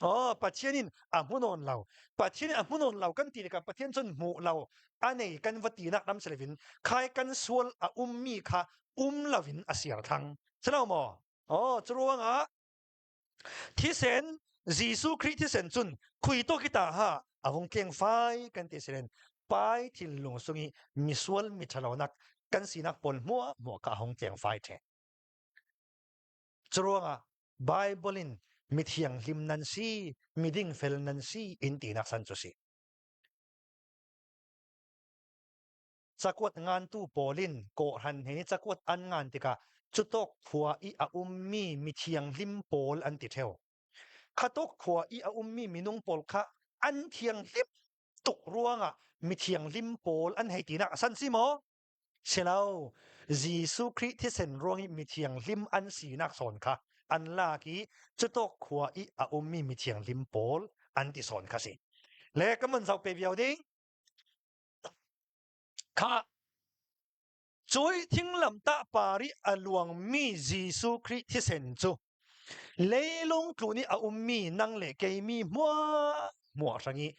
Oh, Pathian in a hmunon lo. Pathian in a hmunon lo kan ti tikah Pathian cun hmu lo a nei kan va tinak ram silawin khai kan sual a ummi kha um loin a siar thlang. Silo maw? Oh, curuangah thisen Jesuh Khrih thisen cun khui to kita ha avung tleng fai kan ti silen pai thinlung sungi misual mi thalonak kan sinak pawl hmuah hmuah ka hong tleng fai the. Curuangah Bible in mithianghlim nan si, midingfel nan si in tinak san cu si. Cakuat ngantu pawl in kawhhran he cakuat an ngan tikah cutok khua i a ummi mithianghlim pawl an ti ṭheo. Khatok khua i a ummi minung pawl kha an thianghlim tuk ruangah mithianghlim pawl an hei tinak a san si maw? Si lo. Jesuh Khrih thisen ruang i mithianghlim an sinak sawn kha an lak i cutok khua i a ummi mithianghlim pawl an ti sawn kha si. Le ka mun zoh pe viau ding. Kha Cuai thinglamtah par i a luangmi Jesuh Khrih thisen cu leilung tlun i a ummi nang le keimi hmuahhmuah hrang i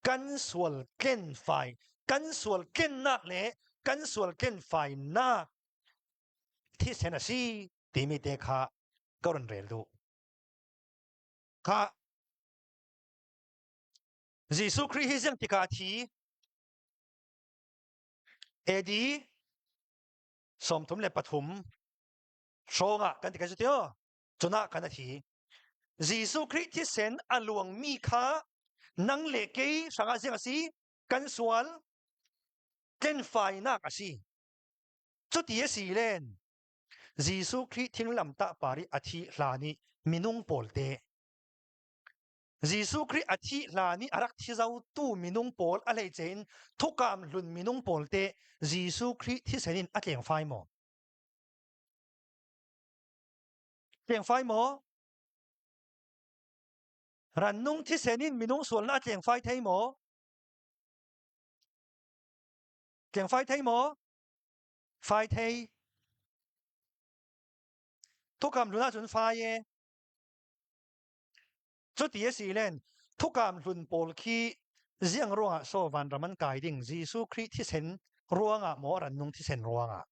kan sual tlenfai kan sual tlennak le kan sual tlenfainak thisen a si timi te kha ka run rel duh. Kha Jesuh Khrih hi ziang tikah a thi? AD 33 hrawng ah kan ti kai cu tio cunah kan a thi. Jesuh Khrih thisen a luangmi kha nang le kei hrangah ziang a si? Kan sual tlenfainak a si. Cuti a si len Jesuh Khrih thinglamtah par i a thih hlan i minung pawl te Jesuh Khrih a thih hlan i a rak thi zotu minung pawl a hleice in thukam hlun minung pawl te Jesuh Khrih thisen in a tleng fai maw? Tleng fai maw? Rannung thisen in minung sualnak a tleng fai thei maw? Tleng fai thei maw? Fai thei. Thukam hlun ahcun fai e. Cuti a si len thukam hlun pawl khi ziang ruangah so vanram an kai ding Jesuh Khrih thisen ruangah maw rannung thisen ruangah?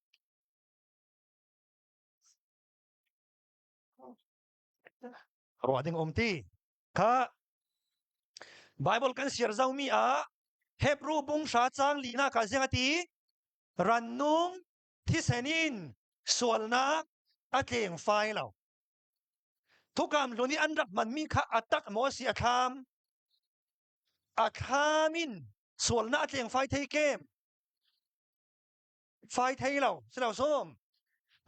Ruah ding um ti. Kha Bible kan siar zaumi ah Hebrew bung hra cang lina ka ziang ati rannung thisen in sualnak a tleng fai lo. Thukam hlun i an rak hmanmi kha a tak maw a si a thlam? A thlam in sualnak a tleng fai thei kem? Fai thei lo, si lo sawm.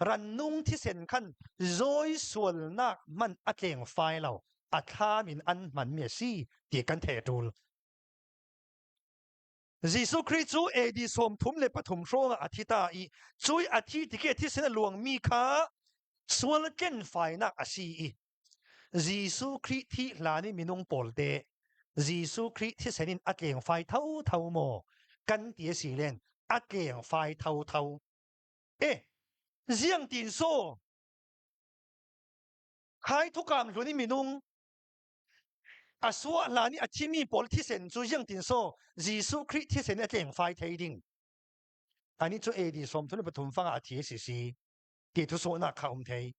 Rannung thisen khan zawi sualnak hman a tleng fai lo, a thlam in an hmanmi a si ti kan theih a ṭul. Jesuh Khrih cu AD 33 hrawng ah a thi ta i cui a thi tik i thisen a luangmi kha sual tlenfainak a si i Jesuh Khrih thih hlan i minung pawl te Jesuh Khrih thisen in a tlengfai thotho maw kan ti a si len a tlengfai thotho. E ziang tin so khai thukam hlun i minung A suah hlan i a thimi pawl thisen cu ziangtin so Jesuh Khrih thisen a tlengfai thei ding. Anih cu AD 33 fang ah a thi si si ti thu sawhnak kha um thei.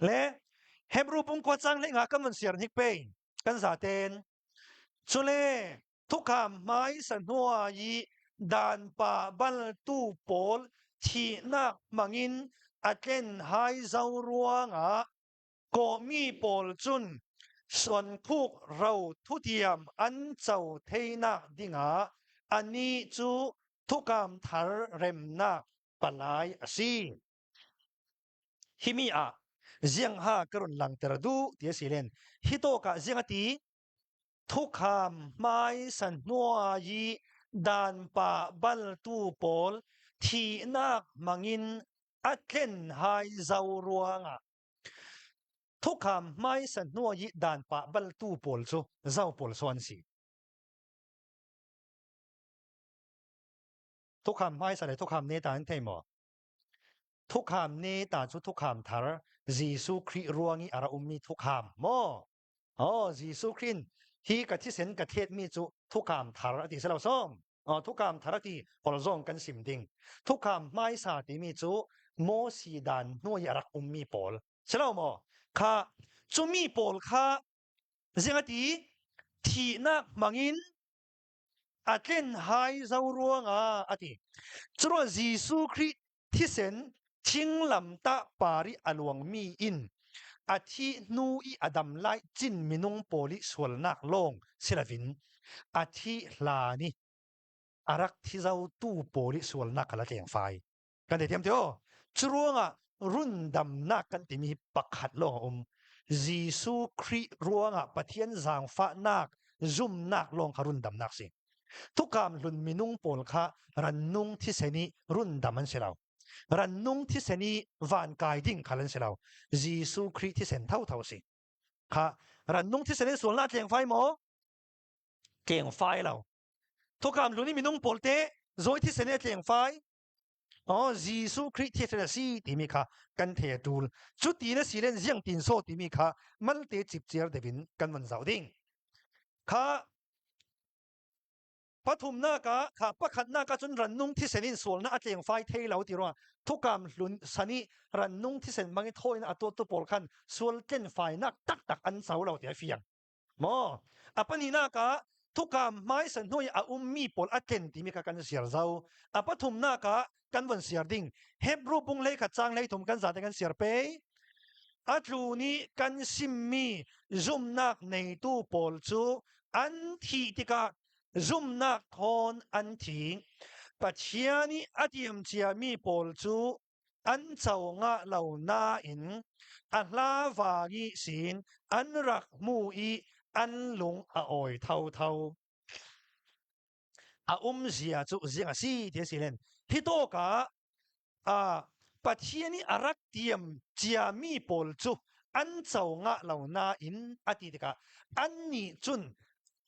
Le Hebrew pungkua cang le nga kan van siar hnik pe kan zaten. Cule thukam hmai sa hnua i dan pa bal tu pawl thihnak hmangin a tlen hai zo ruangah Kawhmi pawl cun suankhuk ro thutiam an co theinak dingah anih cu thukam thar remnak palai a si. Himi ah ziangha ka run langter duh ti a si len. Hi tawk ah ziang a ti? Thukham hmai san hnuai i danpa baltu pawl thihnak hmangin a tlen hai zo ruangah Thukham hmaisa hnuai i dan pah baltu pawl cu zo pawl so an si. Thukham hmaisa le thukham ne ta an thei maw? Thukham ne ta cu thukham thar Jesuh Khrih ruang i a ra ummi thukham maw? Oh, Jesuh Khrih hi ka thisen ka thletmi cu thukham thar a ti si lo som. Thukam thar ti hol zong kan sim ding. Thukam hmaisa timi cu Mosi dan hnuai a rak ummi pawl. Si lo maw? Kha cumi pawl kha ziang ati thihnak hmangin a tlen hai zo ruangah ati. Curuang Jesuh Khrih thisen thinglamtah par i a luangmi in a thih hnu i a dam lai cin minung pawl i sualnak lawng si loin a thih hlan i. A rak thi zotu pawl i sualnak kha la tleng fai. Kan thei thiam tio. Cu ruangah rundamnak kan timi hi pakhat lawng a um. Jesuh Khrih ruangah Pathian zaangfahnak zumnak lawng kha rundamnak si. Thukam hlun minung pawl kha rannung thisen i rundam an si lo. Rannung thisen i van kai ding khal an si lo. Jesuh Khrih thisen thotho si. Kha rannung thisen in sualnak tleng fai maw? Tleng fai lo. Thukam hlun i minung pawl te zawi thisen i tleng fai. Oh, Jesuh Khrih thisen a si timi kha kan the a tul. Cu ti na si len ziang tin so timi kha malte cipciar devin kan van zau ding. Kha pathumnak ah kha pakhatnak ah cun rannung thisen in sualnak a tleng fai thei lo ti ruangah thukam hlun san i rannung thisen bang i thawinak a tuahtu pawl khan sual tlen fainak taktak an co lo ti a fiang maw? A pahnihnak ah thukam hmaisa hnuai a ummi pawl a tlen timi kha kan siar zau. A pathumnak ah kan von siar ding Hebrew bung hlei khat cang hlei thum kan zate kan siar pe. A tlu nih kan simmi zumnak neitu pawl cu an thih tikah zumnak thawn an thi. Pathian nih a tiam ciami pawl cu an co ngah lo nain a hla vangi sin an rak hmu i an lung a awi thotho. A umzia cu ziang a si ti a si len. Hi tawk ah Pathian i a rak tiam ciami pawl cu an co ngah lo nain a ti tikah annih cun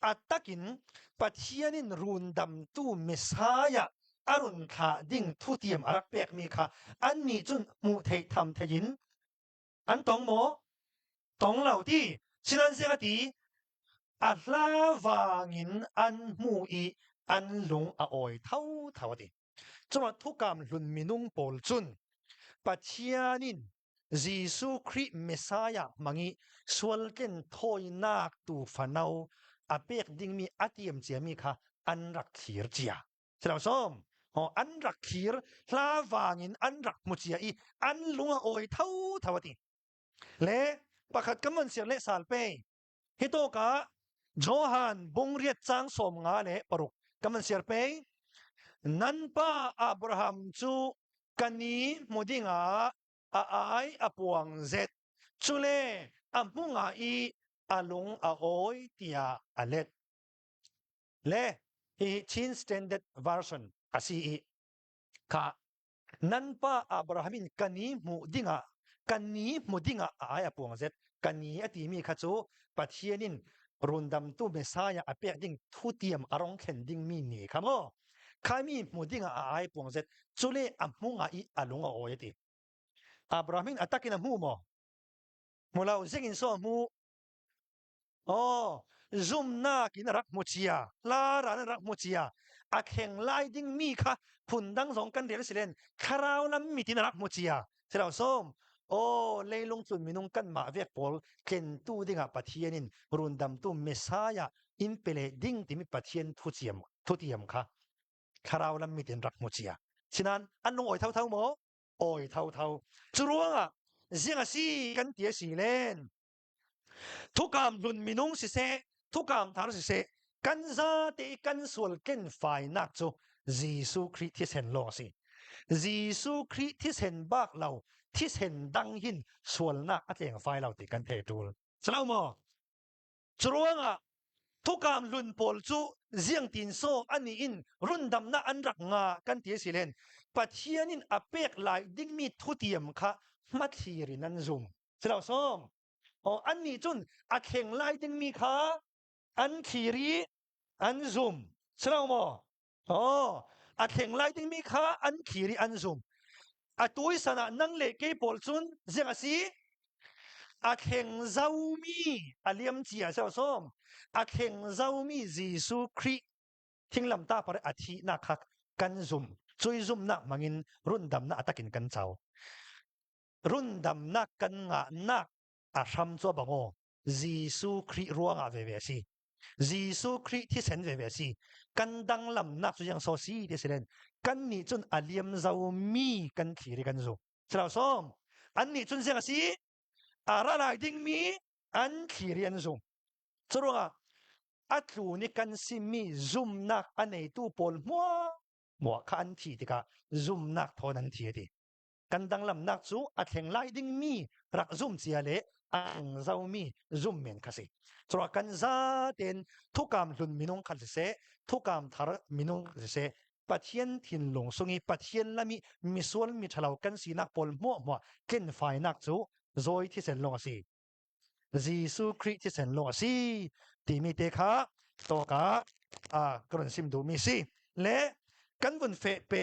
a takin Pathian in rundamtu Messiah a run thlah ding thutiam a rak pekmi kha annih cun hmuh theih tham theih in an tong maw? Tong lo ti. Sihmanhsehlaw a ti, a hla vangin an hmu i an lung a awi thotho a ti. Cuma thukam hlun minung pawl cun Pathian in Jesuh Khrih Messiah hmangi sualtlen thawinak tu fano a pek dingmi a tiam ciami kha an rak thlir cia. Silo som, an rak thlir hla vangin an rak hmu cia i an lung a awi tho tho ati. Le pakhat kan van siar le sal pe. Hi tawk ah Johan bungriat cang 56 kan van siar pe. Nan pa Abraham cu kani hmu dingah a ai a puang zet. Cule a hmunga i a lung a awi tiah a let. Le hi Chin Standard Version a si i kha Nan pa Abraham in kan i hmuh dingah kan i hmu dingah a ai a puang zet. Kan i a timi kha cu Pathian in rundamtu Messiah a pek ding thutiam a rong thlen dingmi ni kha maw? Khami hmu dingah a ai puang zet. Cule a hmung ah i a lung a awi a ti. Abraham in a takin a hmu maw? Hmu lo, zing in so a hmu. Oh, zumnak in a rak hmu cia, lara in a rak hmu cia. A thleng lai dingmi kha phundang zong kan rel silen thlarau lam mit in a rak hmu cia. Silo som, oh, leilung cun minung kan mah vek pawl tlentu dingah Pathian in rundamtu Messiah in pele ding timi Pathian thuciam thutiam kha thlarau lam mit in rak hmu cia. Sinan an lung oi thotho maw? Oi thotho. Cu ruangah ziang a si kan ti a si len. Thukam hlun minung siseh, thukam thar siseh, kan zate i kan sual kenfainak cu Jesuh Khrih thisen lawng a si. Jesuh Khrih thisen bak lo, thisen dang hin sualnak a tleng fai lo ti kan thei ṭul. Salo maw? Curuangah thukam hlun pawl cu ziangtin so ani in rundamnak an rak nga kan ti si len Pathian in a pek lai dingmi thutiam kha hmathlir in an zum. Silo som. Oh, annih cun a thleng lai dingmi kha an thlir i an zum. Silo maw? Oh, a thleng lai dingmi kha an thlir i an zum. A tui san ah nang le kei pawl cun ziang a si? A thleng zaumi a liam cia sio som. A thleng zaumi Jesuh Khrih thinglamtah par a thihnak kha kan zum. Cui zumnak hmangin rundamnak a takin kan co. Rundamnak kan ngahnak a hram cu bang aw Jesuh Khrih ruangah veve a si. Jesuh Khrih thisen veve a si. Kan danglamnak cu yang so si ti si len. Kan nih cun a liam zomi kan thlir i kan zu. Silo som. An nih cun ziang a si? A ra lai dingmi an thlir i an zum. Curuangah. A tlu ni kan simi zumnak a neitu pawl hmuahhmuah kha an thi tikah zumnak thawn an thi a ti. Kan danglamnak cu a thleng lai dingmi rak zum cia le a thleng zomi zum men kha si. Cura kan zaten thukam hlun minung kha siseh, thukam thar minung siseh, Pathian thinlung sungi Pathian lami misual mi ṭhalo kan sinak pawl hmuahhmuah tlinfainak cu zawi thisen lawng a si. Jesuh Khrih thisen lawng a si timi te kha tawka a ka run sim duhmi si. Le kan vun feh pe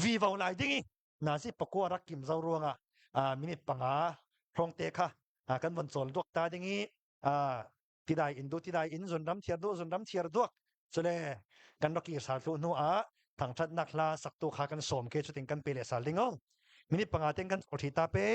vivo lai ding i nazi pakua rak kim zo ruangah minute panga hrawng te kha kan von cawl duak ta ding i tidai in du tidai in zun ram thiar du zun ram thiar duak chule kan rak sal tu hnu ah thangthatnak hla saktu kha kan som ke chuting kan pe le sal ding o minute panga ten kan thi ta pe.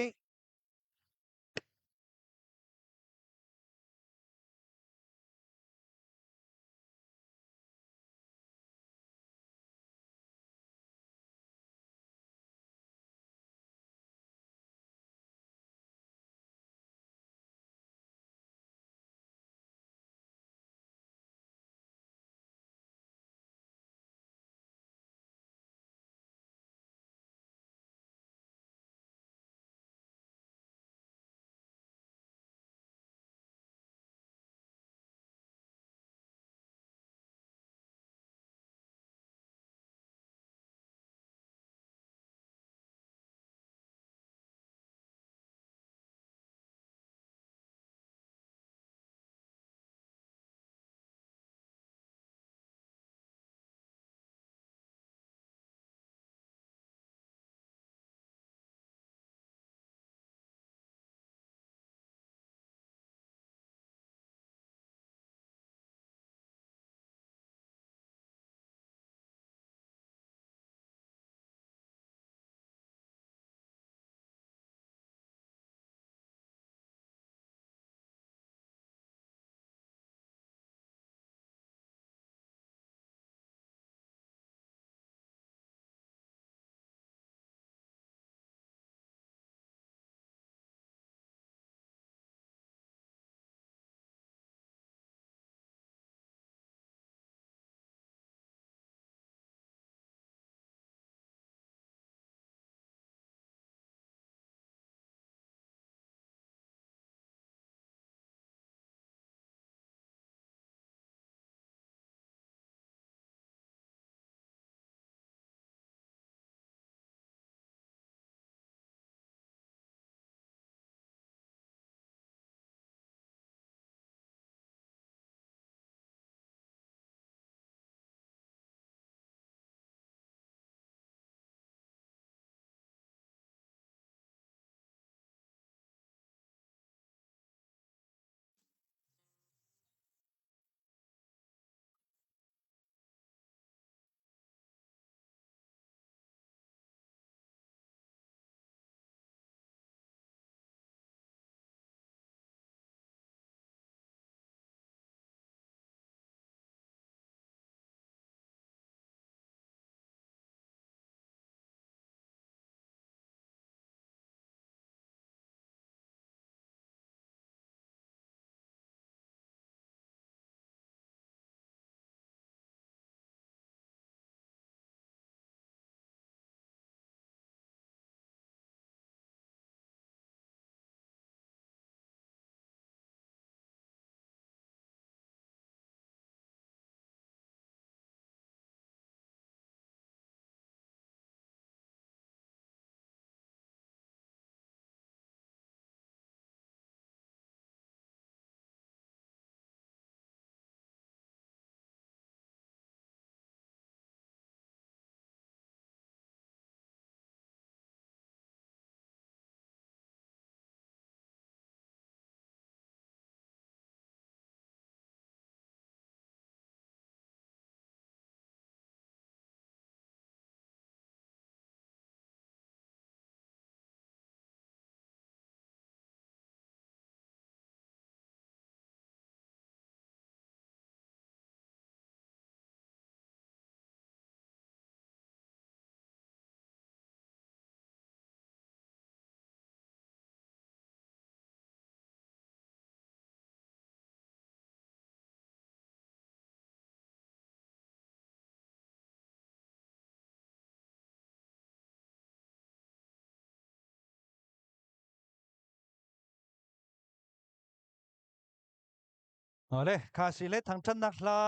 Ole, kha si le thangṭhatnak hla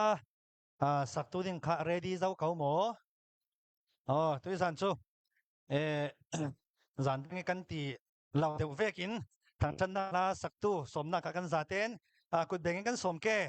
sak tu ding kha ready zo ko maw? Oh, tu zan cu eh zan ding kan ti lo deuh vek in thangṭhatnak hla saktu sawmnak ka kan zaten kut beng in kan sawm ke.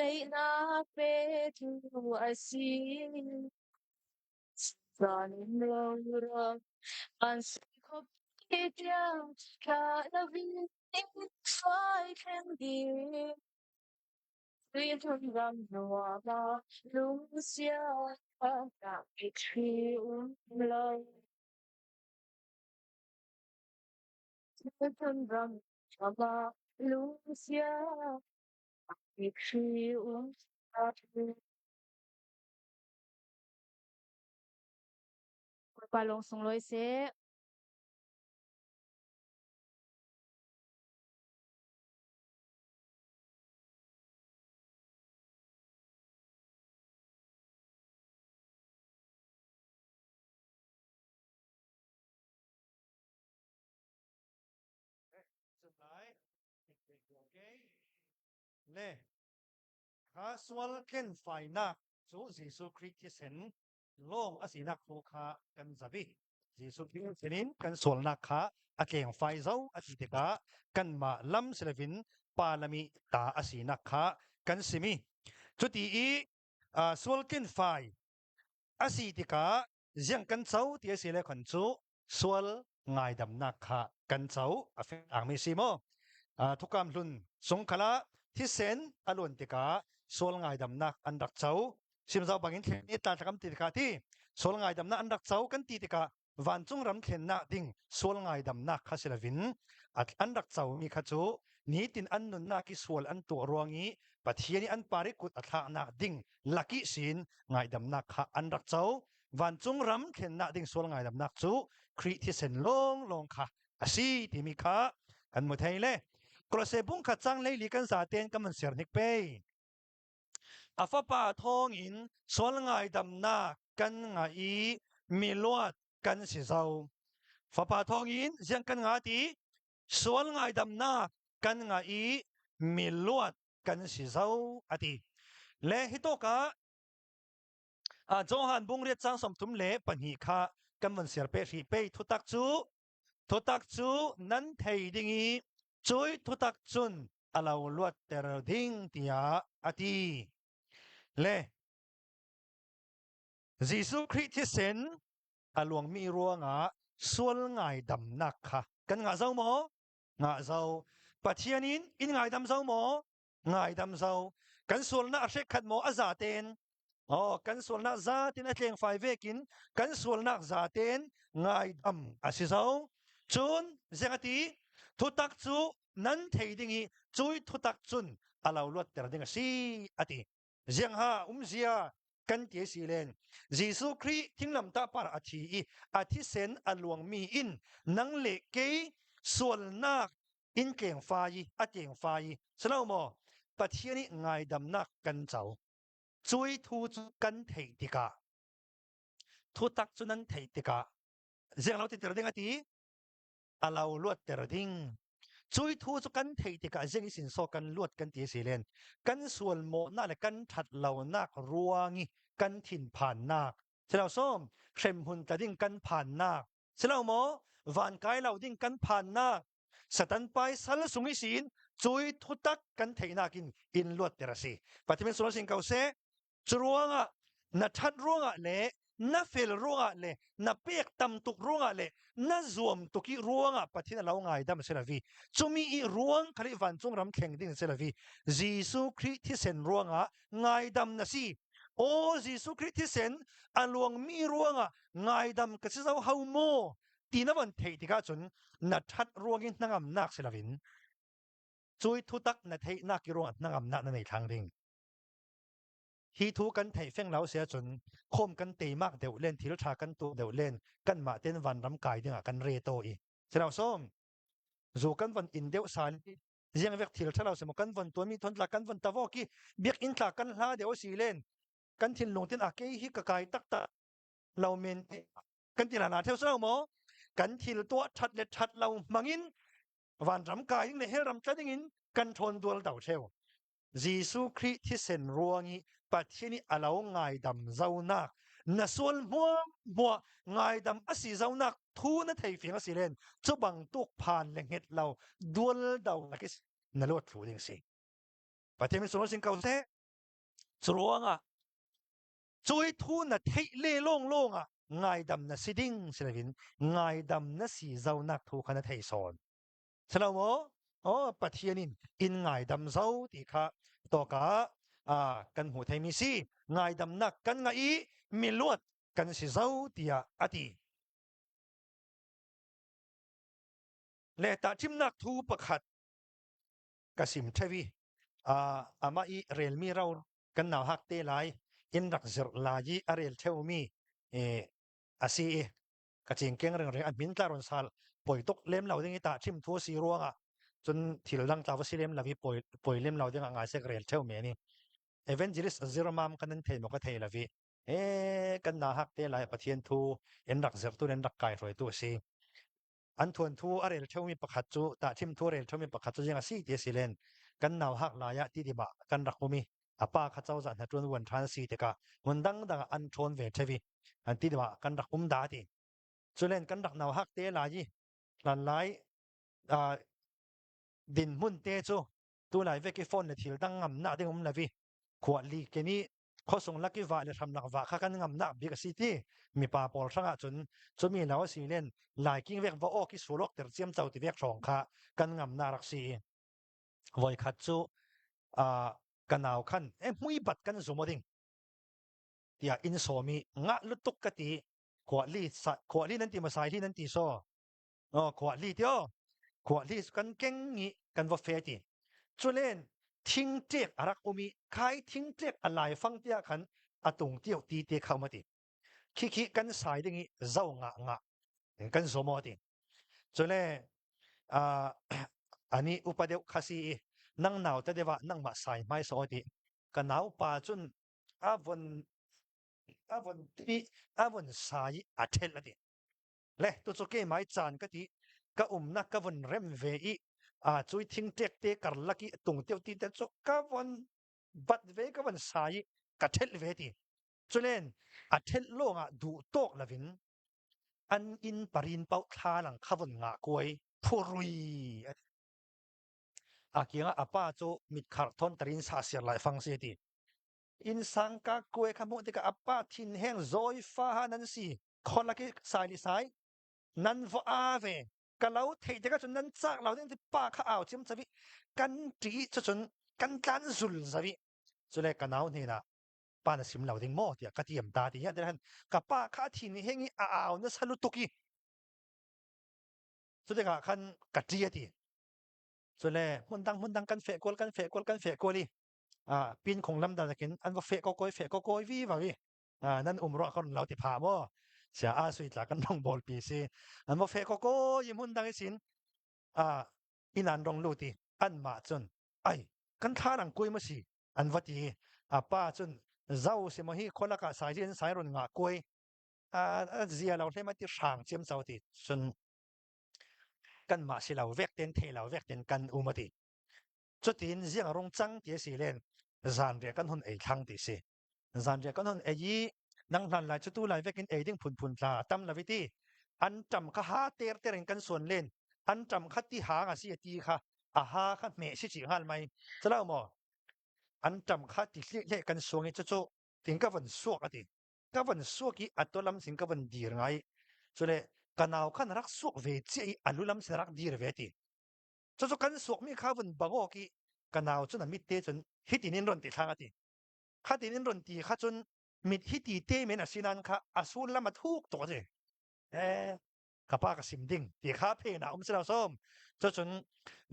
Daihnak petu a si. Zan lo ram an si khuapi tiang thla lovin fai thleng ding. Tuihmun ram nuam ah lungsia nak mitthli um lo. Tuihmun ram nuam ah lungsia mitthli um lo. Bawipa lawng sunglawi seh. Le kha sual tlenfainak cu Jesuh Khrih thisen lawng a sinak thu kha kan zabi. Jesuh Khrih thisen in kan sualnak kha a tlengfai zo a ti tikah kanmah lam si loin pa lami ta a sinak kha kan simi. Cuti i sual tlenfai a si tikah ziang kan co ti a si le khon cu sual ngaidamnak kha kan co a fekmi si maw? Thukam hlun sung khala thisen a luan tikah sual ngaidamnak an rak co. Simzau bangin thlen i tla thlakam ti tikah ti sual ngaidamnak an rak co kan ti tikah vancung ram thlennak ding sual ngaidamnak kha si lovin an rak comi kha cu nitin an nunnak i sual an tuah ruang i Pathian i an pari kut a thlaknak ding laki sin ngaidamnak kha an rak co. Vancung ram thlennak ding sual ngaidamnak cu Khrih thisen lawnglawng kha a si timi kha kan mu thei le Kolose bung kha cang leili kan zaten kan man ser hnik pe. A fapa thawng in sual ngaidamnak kan nga i miluat kan si zo. Fapa thawng in ziang kan nga ti sual ngaidamnak kan nga i miluat kan si zo ati. Le hi tawk ah Johan bung riat cang 32 kha kan van ser pe hri pe thutak cu thutak cu nan thei ding i cui thutak cun a lo luatter ding tiah a ti le Jesuh Khrih thisen a luangmi ruangah sual ngaidamnak kha kan ngah zo maw ngah zo Pathian in in ngaidam zo maw ngaidam zo kan sualnak a hrekkhat maw a za tein oh kan sualnak za tin a tlengfai vekin kan sualnak za tein ngaidam a si zo cun zeng ati thutak cu nan thei ding i cui thutak cun a lo luatter ding a si ati ziang ha umzia kan ti si len Jesuh Khrih thinglamtah par a thi i a thisen a luangmi in nang le kei sualnak in tleng fai i a tleng fai i silo maw Pathian i ngaidamnak kan co cui thu cu kan theih tikah thutak cu nan theih tikah ziang lo ti ter ding a ti a lo luat ter ding cui thu cu kan theih tikah ziang i sin so kan luat kan ti si len kan sual mawhnak le kan that lonak ruangi kan thinphannak silo som hremhmun tla ding kan phannak silo maw van kai lo ding kan phannak Satan pai sal sung i siin cui thutak kan theihnak in in luatter a si. Pathian sual sin ko seh. Cu ruangah na ṭhat ruangah le na fel ruangah le na pek tam tuk ruangah le na zuam tuk i ruangah Pathian a lo ngai dam si lavi. Cumi i ruang khali vancung ram thleng ding si lavi. Jesuh Khrih thisen ruangah ngaidam na si. Aw Jesuh Khrih thisen a luangmi ruangah ngaidam ka si zo ho maw? Ti na von theih tikah cun na ṭhat ruang i hnangamnak si loin cui thutak na theihnak i ruangah hnangamnak na nei thlang ding. Hi thu kan theih feng lo si ahcun khom kan teimak deuh len thil ṭha kan tuah deuh len kanmah ten vanram kai dingah kan re to i silo som zu kan von in deuh san ziang vek thil ṭha lo simo kan von tuanmi thon tla kan von tavok i biakinn tla kan hla deuh si len kan thinlung tin a kei hi ka kai taktak lo men kan ti hna theo sao maw kan thil tuah that le that lo hmangin vanram kai ding le hell ram tla ding in kan ṭhawn dual do theo Jesuh Khrih thisen ruang i Pathian i a lo ngaidam zonak na sual hmuam hmuah ngaidam a si zonak thu na thei fiang a si len cu bangtuk phan le nget lo dual do na luat thlu ding si Pathian min sung sin ko seh. Curuangah cui thu na theih le lawng lawng ah ngaidam na si ding si loin ngaidam na si zonak thu kha na thei sawn. Silo maw? Oh, Pathian in in ngaidam zo ti kha toka a kan hmu theimi si ngaidamnak kan nga i miluat kan si zo tiah ati. Le tahchimnak thu pakhat ka sim thevi ama i relmi ro kan nau hak te lai in rak zir lai i a rel theumi asi i ka ching keng reng reng an min tla ron sal poi tuk lem lo ding i ta chim thu si ruanga cun thil dang tla va si lem lo i poi poi lem lo ding a ngai sek rel theu me ni evangelist zirmam kan an thei mo ka thei lavi e kan na hak te lai pathian thu in rak zir tu in rak kai hroi tu si an thuan thu a rel theumi pakhat cu ta thim thu rel theumi pakhat cu jing a si ti si len kan nau hak lai ah ti di ba kan rak umi apa kha cozah hna ṭuan vuan ṭhan si tikah hmun dangdang ah an ṭhawn ve ṭhevi an ti ding ah kan rak um da ti culen kan rak nau hak te lai i hlan lai din hmun te cu tu lai vek i phone le thil dang ngam nak ding um lavi khua li ke ni khosung laki va le hram lak va kha kan ngam nak bik a si ti mipa pawl hrangah cun cumi lo si len lai king vek va ok i sulok ter chiam chau ti vek hrawng kha kan ngam na rak si voi khat cu ka nau khan e mui bat kan zum ding tiah in sawmi nga lutuk ka ti khua li khua li nan ti ma sai li nan ti so no khua li tio khua li kan keng ngi kan va fe ti chulen thing tek arak umi khai thing tek alai fang tia khan atung tio ti te khau ma ti khi khi kan sai ding i zau nga nga kan zomo ti Cule ani upa deuh kha si i nang nau te deuh ah nangmah sai hmai saw ti ka nau pa cun a von a von ti a von sai i a ṭhelh a ti. Le tu cu keimah i caan ka ti ka umnak ka von rem ve i a cui thingṭek te karlak i tung teo ti te cu ka von bat ve ka von sai i ka ṭhelh ve ti. Culen a ṭhelh lawngah duh tawk lovin an inn parin paoh thlalang kha von ngah kuai phurui a ti. A kiangah a pa cu mitkhar thawn tarin sa siar lai fang si ti. Inn sang ka kuai kha hmuh tikah a pa thin heng zawi fa ha nan si kholak i sai li sai nan va a ve ka lo thei tikah cun nan cak lo ding ti pa kha au chim chavi kan ṭi cu cun kan tlan zul zavi cule ka nau hnenah pa na sim lo ding maw tiah ka tiam ta ti hian han ka pa kha thi ni heng i a au na salu tuk i cu tikah khan ka ṭi a ti cule hmun dang hmun dang kan feh kual kan feh kual kan feh kual i a pin khong lam dan kin an va feh ko koi feh ko koi vi va vi nan um ro kon lo ti pha mo sia a sui tla kan nong bol pi si an va feh ko ko i hmun dang i sin a inan rong lu ti an ma cun ai kan thla rang kuai ma si an va ti a pa cun zau si mo hi kholak ah sai in sai ron nga kuai a zia lo hle ma ti hrang chiam chau ti cun kan mah si lo vek ten the lo vek ten kan um ati cutin ziang rong cang ti si len zan re kan hun ei thlang ti si zan re kan hun ei i nang hlan lai chu tu lai vekin ei ding phun phun tla tam lavi ti an tam kha ha ter ter in kan suan len an tam kha ti hang a si ti kha a ha kha hme si chi ngal mai chalo mo an ṭam kha ti hleh kan suang i cucu tin ka van suak ati ka van suak i a tolam sin ka van dir ngai cule ka nau khan rak suak ve cia i a lulam sin rak dir ve ti cucu kan suak mi kha vun bangok i ka nau cun a mit te cun hitin in ron ti thlang ati khatin in ron ti kha cun mit hiti te men asinan kha a sullam a thuk tuk ati eh ka pa ka sim ding ti kha phe na um sila som cun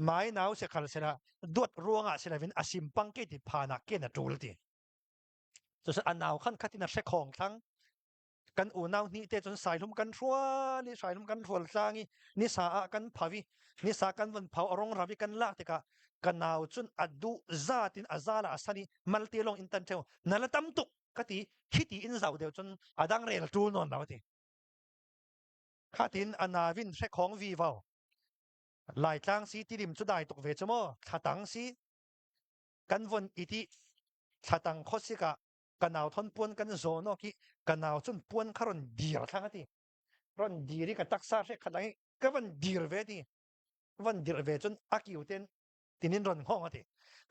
mai nau se khal sela duat ruangah silavin asim pang ke ti phana ke na tul ti cu anau khan khatin a hre khong thlang kan unau ni te cun saihlum kan hrual i saihlum kan hrual tlang i ni sa ah kan phawi ni sa kan von phau arong ravi kan lak tikah ka nau cun adu zatin azala asani malte long in tan theu nala tam tuk ka ti khiti in zau deu cun adang rel tul non lo ti Khatin a navin hrekhawng vi vo. Laitlang si tidim cu dai tuk ve cu maw thlatang si kan von iti thlatang khosik ah ka nau thon puan kan zawn awk i ka nau cun puan kha ron dir thlang ati ron dir i ka taksa hre khat lang i ka van dir ve ti van dir ve cun a kiu ten tinin ron hngong ati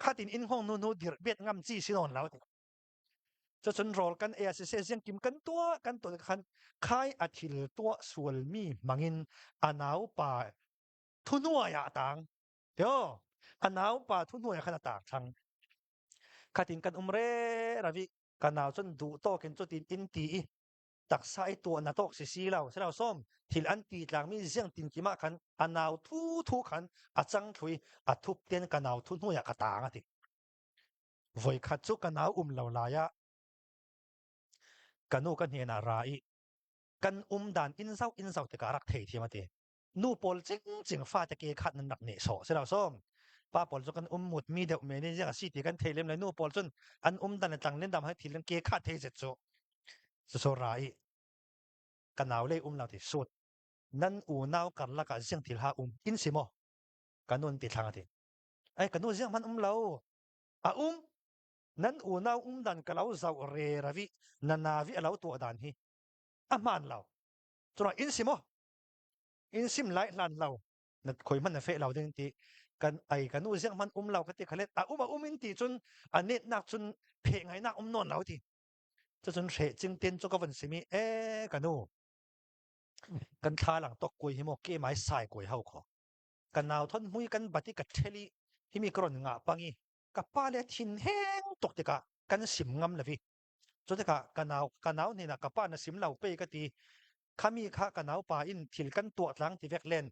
khatin in hngong nu nu dir bet ngam chi si non lo ti. Cucun rawl kan ei ah siseh ziangkim kan tuah kan tuah khan khai a thil tuah sualmi hmangin a naupa thuhnuai ah a tang. Yo, a naupa thuhnuai ah khan a tang thang. Khatin kan um re ravi ka nau cun duh tawkin cutin in ti i taksa i tuah na tawk si si lo si lo som thil an ti tlangmi ziang tin kim ah khan a nau thu thu khan a cang thlui a thup ten ka nau thu hnuai ah ka tang ati Voikhat cu ka nau um lo lai ah ka nu ka hnen ah ra i kan um dan in zoh in zoh tikah rak thei thiam a ti. Nu pawl cingcing fate ke khat nan rak nehsawh si lo sawm. Pa pawl cu kan um mut mi deuh men in ziang a si ti kan thei lem le nu pawl cun an um dan le tlang len dam hai thil ke khat thei zet cu. Cucu ra i ka nau lei um lo ti sut. Nan unau karlak ah ziang thil ha um in si maw? Ka nun ti thlang a ti. Ai ka nu ziang hmanh um lo. A um nan unau um dan ka lo zoh re ravi na navi a lo tuah dan hi a hmaan lo. Cura in si maw? In sim lai hlan lo na khoi hmanh na feh lo ding ti kan ai ka nu ziang hmanh um lo ka ti khalet a um a um in ti cun a net nak cun phe ngai nak um nawn lo ti cucun hre ching ten cu ka van simi e ka nu kan thla lang tok kuai hi mo ke mai sai kuai hau kho ka nau thon mui kan bati ka theli himi ka ron nga pangi ka pa le thin heng tuk tikah kan sim ngam lavi cu tikah ka nau ka nau hnen ah ka pa na sim lo pe ka ti khami kha ka nau pa in thil kan tuah tlang ti vek len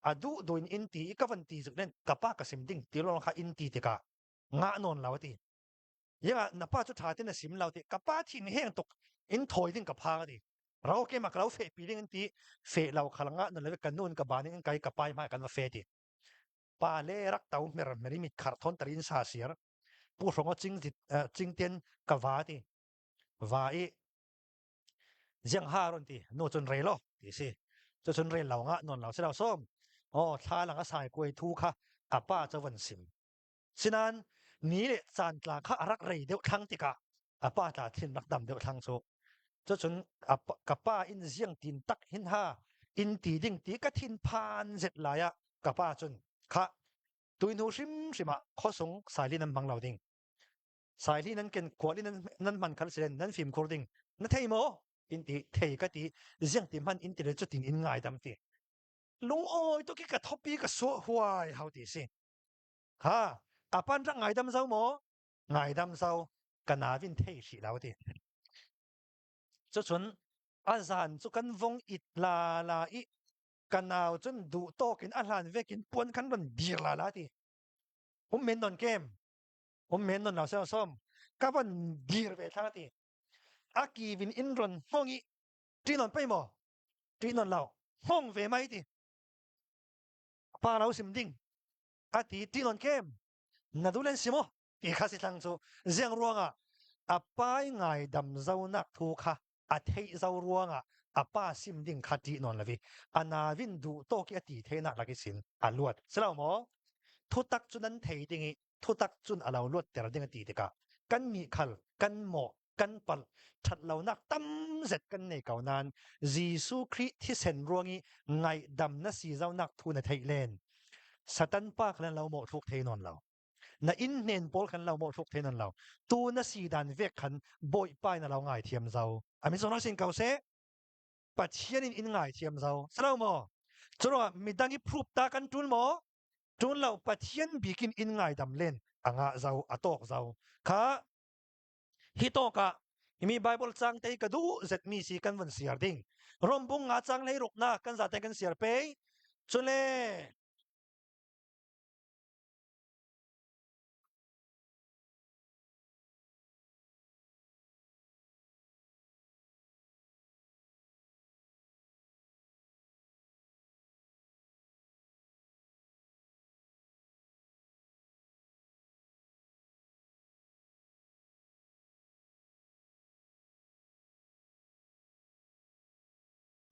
a duh duin in ti i ka van ti zik len ka pa ka sim ding ti lawng kha in ti tikah nga nawn lo ti Yanga na pa cu ṭha tein na sim lo ti ka pa thin heng tuk in thawi ding ka phang ati ro ke mak lo fe pi ding in ti fe lo khalanga na le kan nun ka ban in kai ka pai mai kan va fe ti pa le rak tau mer meri mit khar thon tarin sa siar pu hrongo ching ching ten ka va ti va i ziang ha ron ti nu chun re lo ti si chu chun re lo nga non lo si lo som o thla lang a sai kuai thu kha apa chawan sim Sinain ni le caan tla kha a rak rei deuh thlang tikah a pa tla thin rak dam deuh thlang cu. Cucun ka pa in ziang tin tak hin ha in ti ding ti ka thin phan zet lai ah ka pa cun kha tuihnu hrimhrim ah khuasung saili nan hmang lo ding. Saili nan ken kual in nan hman khal silen nan fimkhur ding. Na thei maw? In ti thei ka ti ziang ti hman in ti le cutin in ngai dam ti. Lungawi to ki ka thopi ka suah huai hau ti si. Ha, apan rak ngaidam zau maw? Ngaidam zau, ka navin thei hrih lo ti. Cucun a zan cu kan vong it la la i ka nau cun duh tawk in a hlan vek in puan khan ron dir la la ti. Um men non kem, um men non lo sem som, ka von dir ve thla ti. A kivin in ron hmong i ṭi non pei maw? Ṭi non lo, hmong ve mai ti. Pa lo sim ding a ti ti non kem na dulen si maw ti kha si thlang cu ziang ruangah a pai ngai dam zonak thu kha a theih zo ruangah a pa sim ding kha ti non lavi anavin duh tawk i a ti thenak laki sin a luat silo maw thutak cu nan thei ding i thutak cun a lo luat ter ding a ti tikah kan mi khal kan mawh kan palh ṭhatlonak tam zet kan nei ko nain Jesuh Khrih thisen ruang i ngaihdam na si zonak thu na theih len Satan pa khan lo mawh thluk thei nawn lo na inn hnen pawl khan lo mawh thluk thei nawn lo tu na si dan vek khan Bawipa in a lo ngai thiam zo amin song sin ko seh Pathian in in ngai thiam zo salo maw curuangah midang i phup ta kan ṭul maw ṭul lo Pathian bikin in ngaidam len a ngah zo a tawk zo kha Hi tawk ah mi Bible cang te ka duh zetmi si kan vun siar ding. Rombung nga cang lei ruknak kan zate kan siar pe. Cule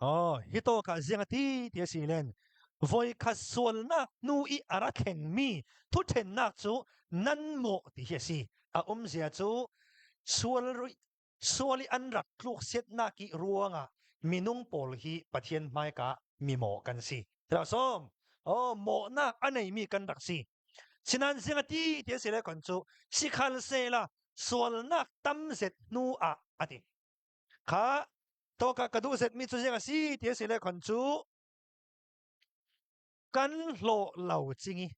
Oh, hi to ka ziang ati ti a si len. Voi khat sualnak hnu i a ra thlengmi thuthennak cu nan mawh ti hi a si. A umzia cu sual sual i an rak tluk siatnak i ruangah minung pawl hi Pathian hmaika mi maw kan si. Som, oh, mawhnak a neimi kan rak si. Sinan ziang ati ti a si le kon cu sikhal se la. Sualnak tam zet hnu ah ati. Kha toka ka duh zet mi cu ziang a si ti a si le khon cu kan hlawh lo cingi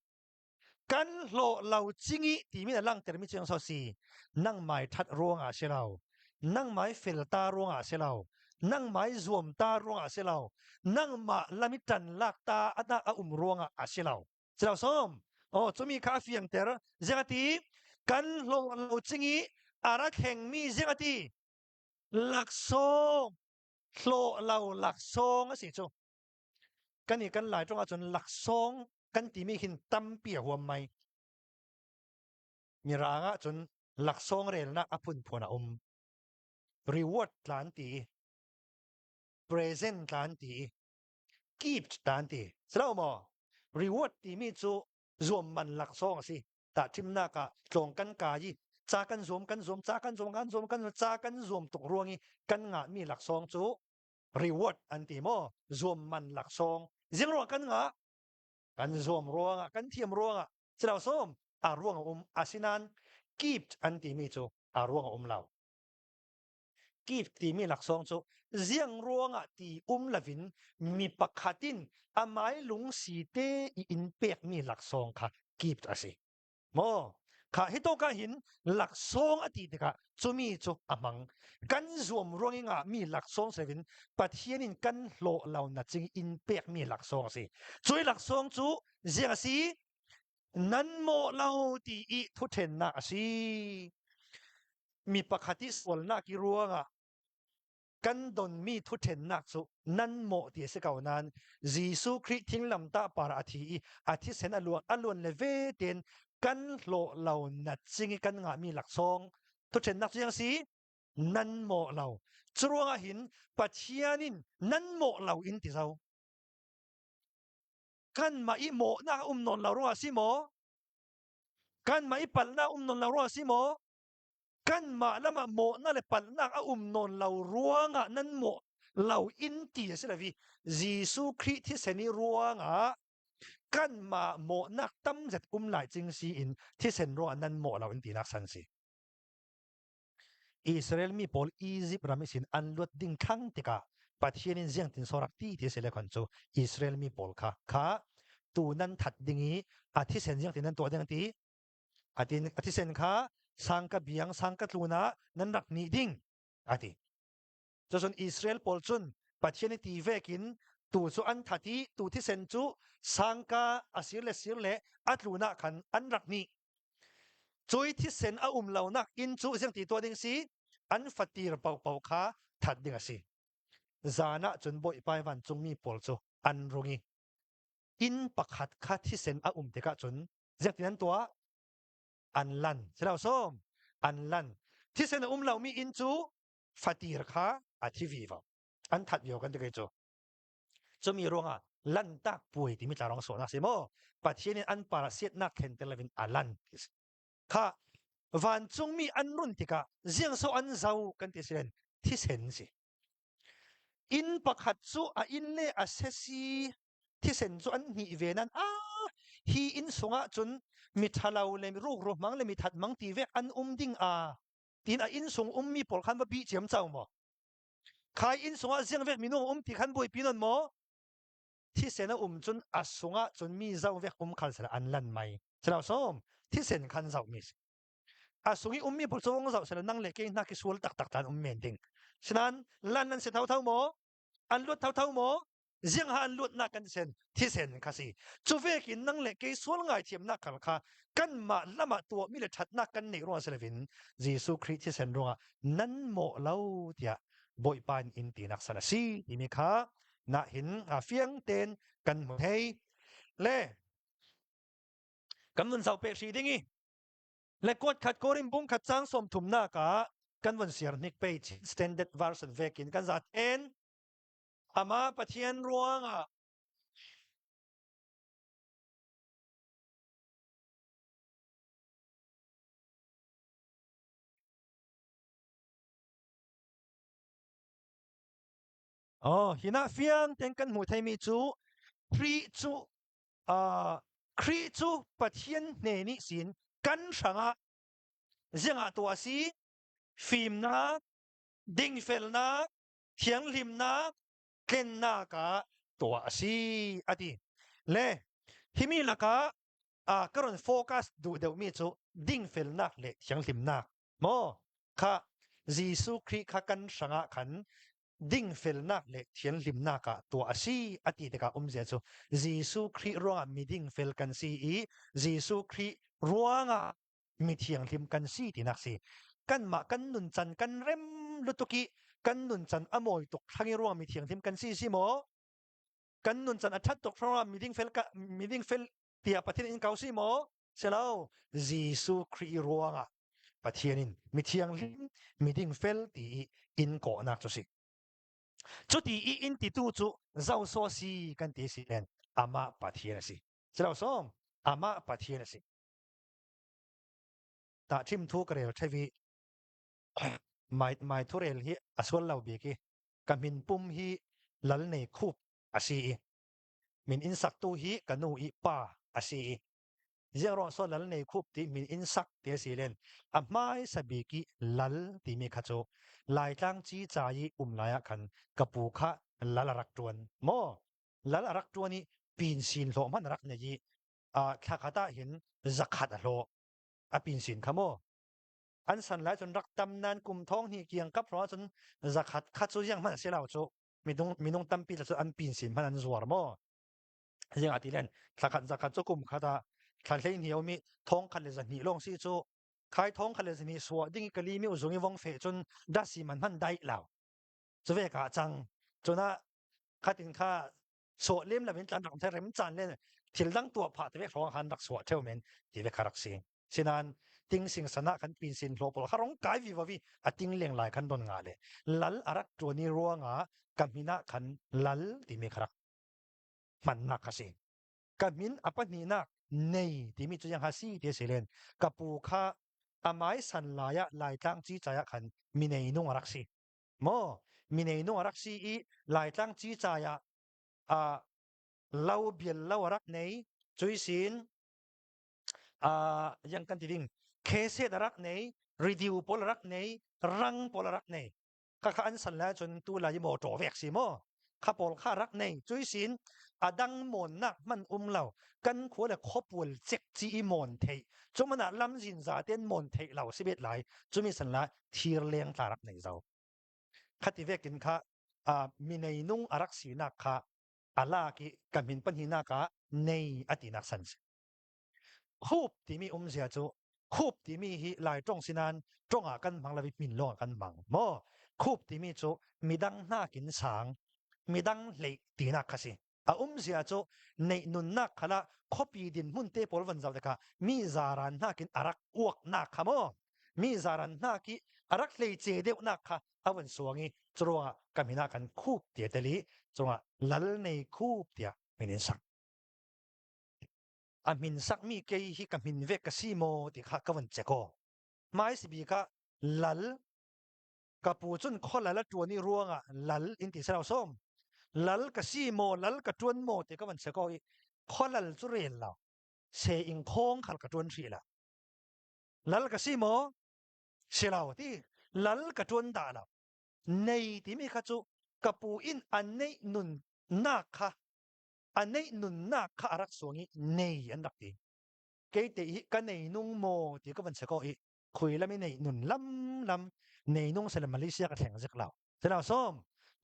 kan hlawh lo cingi timi na langhter mi cu so si nangmai that ruangah si lo nangmai fel ta ruangah si lo nangmai zuam ta ruangah si lo nangmah lami tan lak ta ana a um ruangah a si lo Cilo som oh cumi kha a fiangter zengati kan hlawh lo cingi ara thlengmi zengati laksawng hlawh lo laksawng a si cu kan i kan lai tong ahcun laksawng kan timi hin tampi a huam mai mirang ahcun laksawng relnak a phunphun a um reward tlan ti present tlan ti gift tan ti silo maw reward timi cu zuam man laksawng a si tahthimnak ah tlawng kan kai i ca kan zuam kan zuam ca kan zuam kan zuam kan ca kan zuam tuk ruang i kan ngahmi laksawng cu reward an ti maw zuam man laksawng zing ruang kan ngah kan zuam ruangah kan thiam ruangah silo som a ruang a um asinain gift an timi cu a ruang a um lo Gift timi laksawng cu ziang ruangah ti um lovin mi pakhat in a mai lungsi te i in pekmi laksawng kha gift a si. Maw kha hi to ka hin laksawng a ti tikah cumi cu a hmang. Kan zuam ruang i ngahmi laksawng sivin Pathian in kan hlawh lo na cing in pekmi laksawng a si. Cui laksawng cu ziang a si? Nan mawh lo ti i thuthennak a si. Mi pakhat i sualnak i ruangah kan donmi thuthennak cu nan mawh ti a si ko nain Jesuh Khrih thinglamtah par a thi i a thisen a luan a luan le ve tein kan hlawh lo na cing i kan ngahmi laksawng thuthennak cu si nan mawh lo cu ruangah hin Pathian in nan mawh lo in ti zo kanmah i mawhnak um nawn lo ruangah si maw kanmah i palhnak um nawn lo ruangah si maw kanmah lamah mawhnak le palhnak a um nawn lo ruangah nan mawh lo in ti a si lo i Jesuh Khrih thisen i ruangah kanmah mawhnak tamzet um lai cing si in thisen ruangah nan mawh lo in tinak san si. Israel mi pawl Egypt ram isin an luat ding thlang tikah Pathian in ziang tin sorak ti ti si le khon cu Israel mi pawl kha kha tu nan that ding i a thisen ziang tin nan tuah ding ti atin a thisen kha sangka biang sangka tlun ah nan rak ni ding ati cun Israel pawl cun Pathian i ti vekin tu cu an that i tu thisen cu sangka a sir le sir le a tlun ah khan an rak ni Cui thisen a um lonak inn cu ziang ti tuah ding si an fatir paohpaoh kha that ding a si. Zan ah cun Bawipa vancungmi pawl cu an rung i inn pakhat kha thisen a um tikah cun ziang tin an tuah? An lan. Silo sawm an lan. Thisen a um lomi inn cu fatir kha a thi vivo. An that vivo kan ti kei cu. Cumi ruangah lantak puai timi tlarong sawhnak si maw Pathian in an para siatnak thlen tel loin a lan ti si. Kha vancungmi an run tikah ziangso an zo kan ti silen thisen si. Inn pakhat cu a inn le a sesi thisen cu an hnih ve nan a hi inn sungah cun mi ṭhalo le mi rukru hmang le mi that mang ti vek an um ding a tin a inn sung ummi pawl khan va bih ciam cau maw Khai inn sungah ziang vek minung um ti khan buaipi non maw? Thisen a um cun a sungah cun mi zo vek um khal sela an lan mai. Selo som thisen khan zoh mi si. A sung i ummi pawl cu zoh sela nang le ke hna ki sual taktak tan um men ding. Sinan lan nan si tho tho maw? An luat tho tho maw? Ziang ha an luatnak kan sen thisen kha si cu vekin nang le kei sual ngaithiamnak kal kha kanmah lamah tuahmi le ṭhatnak kan neih ruang si loin Jesuh Khrih thisen ruangah nan mawh lo tiah Bawipa in in tinak sal a si timi kha nahin fiang tein kan hmu thei le kan vun zau pe hri ding i le kuat khat korin bung khat chang som thumnak ah kan vun siar hnik page standard version vekin kan za ten Amah Pathian ruangah Oh, hina fiang ten kan hmuh theimi cu Khrih cu uh, Khrih cu Pathian hne nih sin kan hrangah Ziangah tuah a si? Fimnak, dingfelnak, thianghlimnak, tlennak ah tuah a si a ti. Le himi lakah a ka ron focus duh deuhmi cu dingfelnak le thianghlimnak maw kha Jesuh Khrih kha kan hrangah khan dingfelnak le thianhlimnak ah tuah a si a ti tikah umzia cu Jesuh Khrih ruangah mi dingfel kan si i Jesuh Khrih ruangah mi thianghlim kan si tinak si. Kanmah kan nuncan kan rem lutuk i kan nuncan a mawi tuk thlang i ruang mi thianghlim kan si si maw? Kan nuncan a ṭhat tuk ruangah mi dingfel ka mi dingfel tiah Pathian in kau si maw? Si lo. Jesuh Khrih ruangah Pathian in mi thianghlim mi dingfel ti i in kawhnak cu si. Cuti i in titu cu zosaw si kan ti si len amah Pathian a si. Si lo som amah Pathian a si. Tah thim thu ka rel thevi mai mai thu rel hi a sual lo bik i ka min pum hi lal nei khup a si i min in sak tu hi ka nu i pa a si i ziang ruang so lal nei khup ti min in sak ti a si len a hmai sabik i lal timi kha cu Laitlang ci ca i um lai ah khan ka pu kha lal a rak tuan maw lal a rak tuan i pin sin hlawh hman a rak nei i thla khat ah hin zakhat a hlawh a pin sin kha maw an san lai cun rak tam nan kum thong hnih kiang kap hrawng cun zakhat kha cu ziang hmanh si lo cu minung minung tampi cu an pin sin hmanh an zuar maw ziang ati len thlakhat zakhat cu kum khat ah thla hlei hniau mi thong khat le zahnih lawng si cu khai thong khat le zahnih suah ding kali mi uzung i vong fe cun dasi man hman dai lo cu ve ka cang cuna khatin kha sawh lem lo in tlan rak the rem caan le thil dang tuah phah te ve hrawng han rak suah theu men ti ve kha rak si sinan ting sing sana kan pin sin hlo pol kharong kai vi vi a ting leng lai khan don nga le lal arak tuani ruanga kamina khan lal ti mi kharak hman nak kha si ka min a pahnihnak nei timi cu yang ha si ti si len ka pu kha amai san lai ah Laitlang ci caya khan mi nei nung arak si maw mi nei nung arak si i Laitlang ci caya a lo bial lo arak nei cui sin a yang kan ti ding kheset arak nei ridiu pawl arak nei rang pawl arak nei kha kha an san lai cun tu lai maw ṭaw vek si maw kha pawl kha rak nei cui sin adang mon nak man um lo kan khua le khopual cek chi i mon thei chumana lam zin za ten mon thei lo si bet lai chumi san la thir leng tla rak nei zo khati vekin kha a mi nei nung arak si nak kha ala ki kamin panhi nak ah nei ati nak san si Khup timi umzia cu khup timi hi Lai ṭong sinan ṭong ah kan hmang lo i min lawng ah kan hmang maw? Khup timi cu midang nakin sang, midang hleih tinak kha si. A umzia cu neih nunnak khala khuapi dinhmun te pawl van zoh tikah mi zaran nakin a rak uaknak kha maw? Mi zaran hnak i a rak hleice deuhnak kha a van suang i curuangah ka min ah kan khup tiah tel i cungah lal nei khup tiah min in sak. A min sakmi kei hi ka min ve ka si maw ti kha ka van check aw. Hmai si bik ah lal ka pu cun kholal a ṭuan i ruangah lal in ti selo som. Lal ka si maw lal ka ṭuan maw ti ka van check aw i kholal cu rel lo se ing khong khal ka ṭuan hrih la. Lal ka si maw? Si lo ti. Lal ka ṭuan dah lo. Nei timi kha cu ka pu in an neih nun nak kha a neih nunnak kha a rak suang i nei an rak ti. Kei te hi ka nei nung maw ti ka van se ko i khui lam i nei nun lam lam nei nung sele Malaysia ka thleng zik lo. Selo som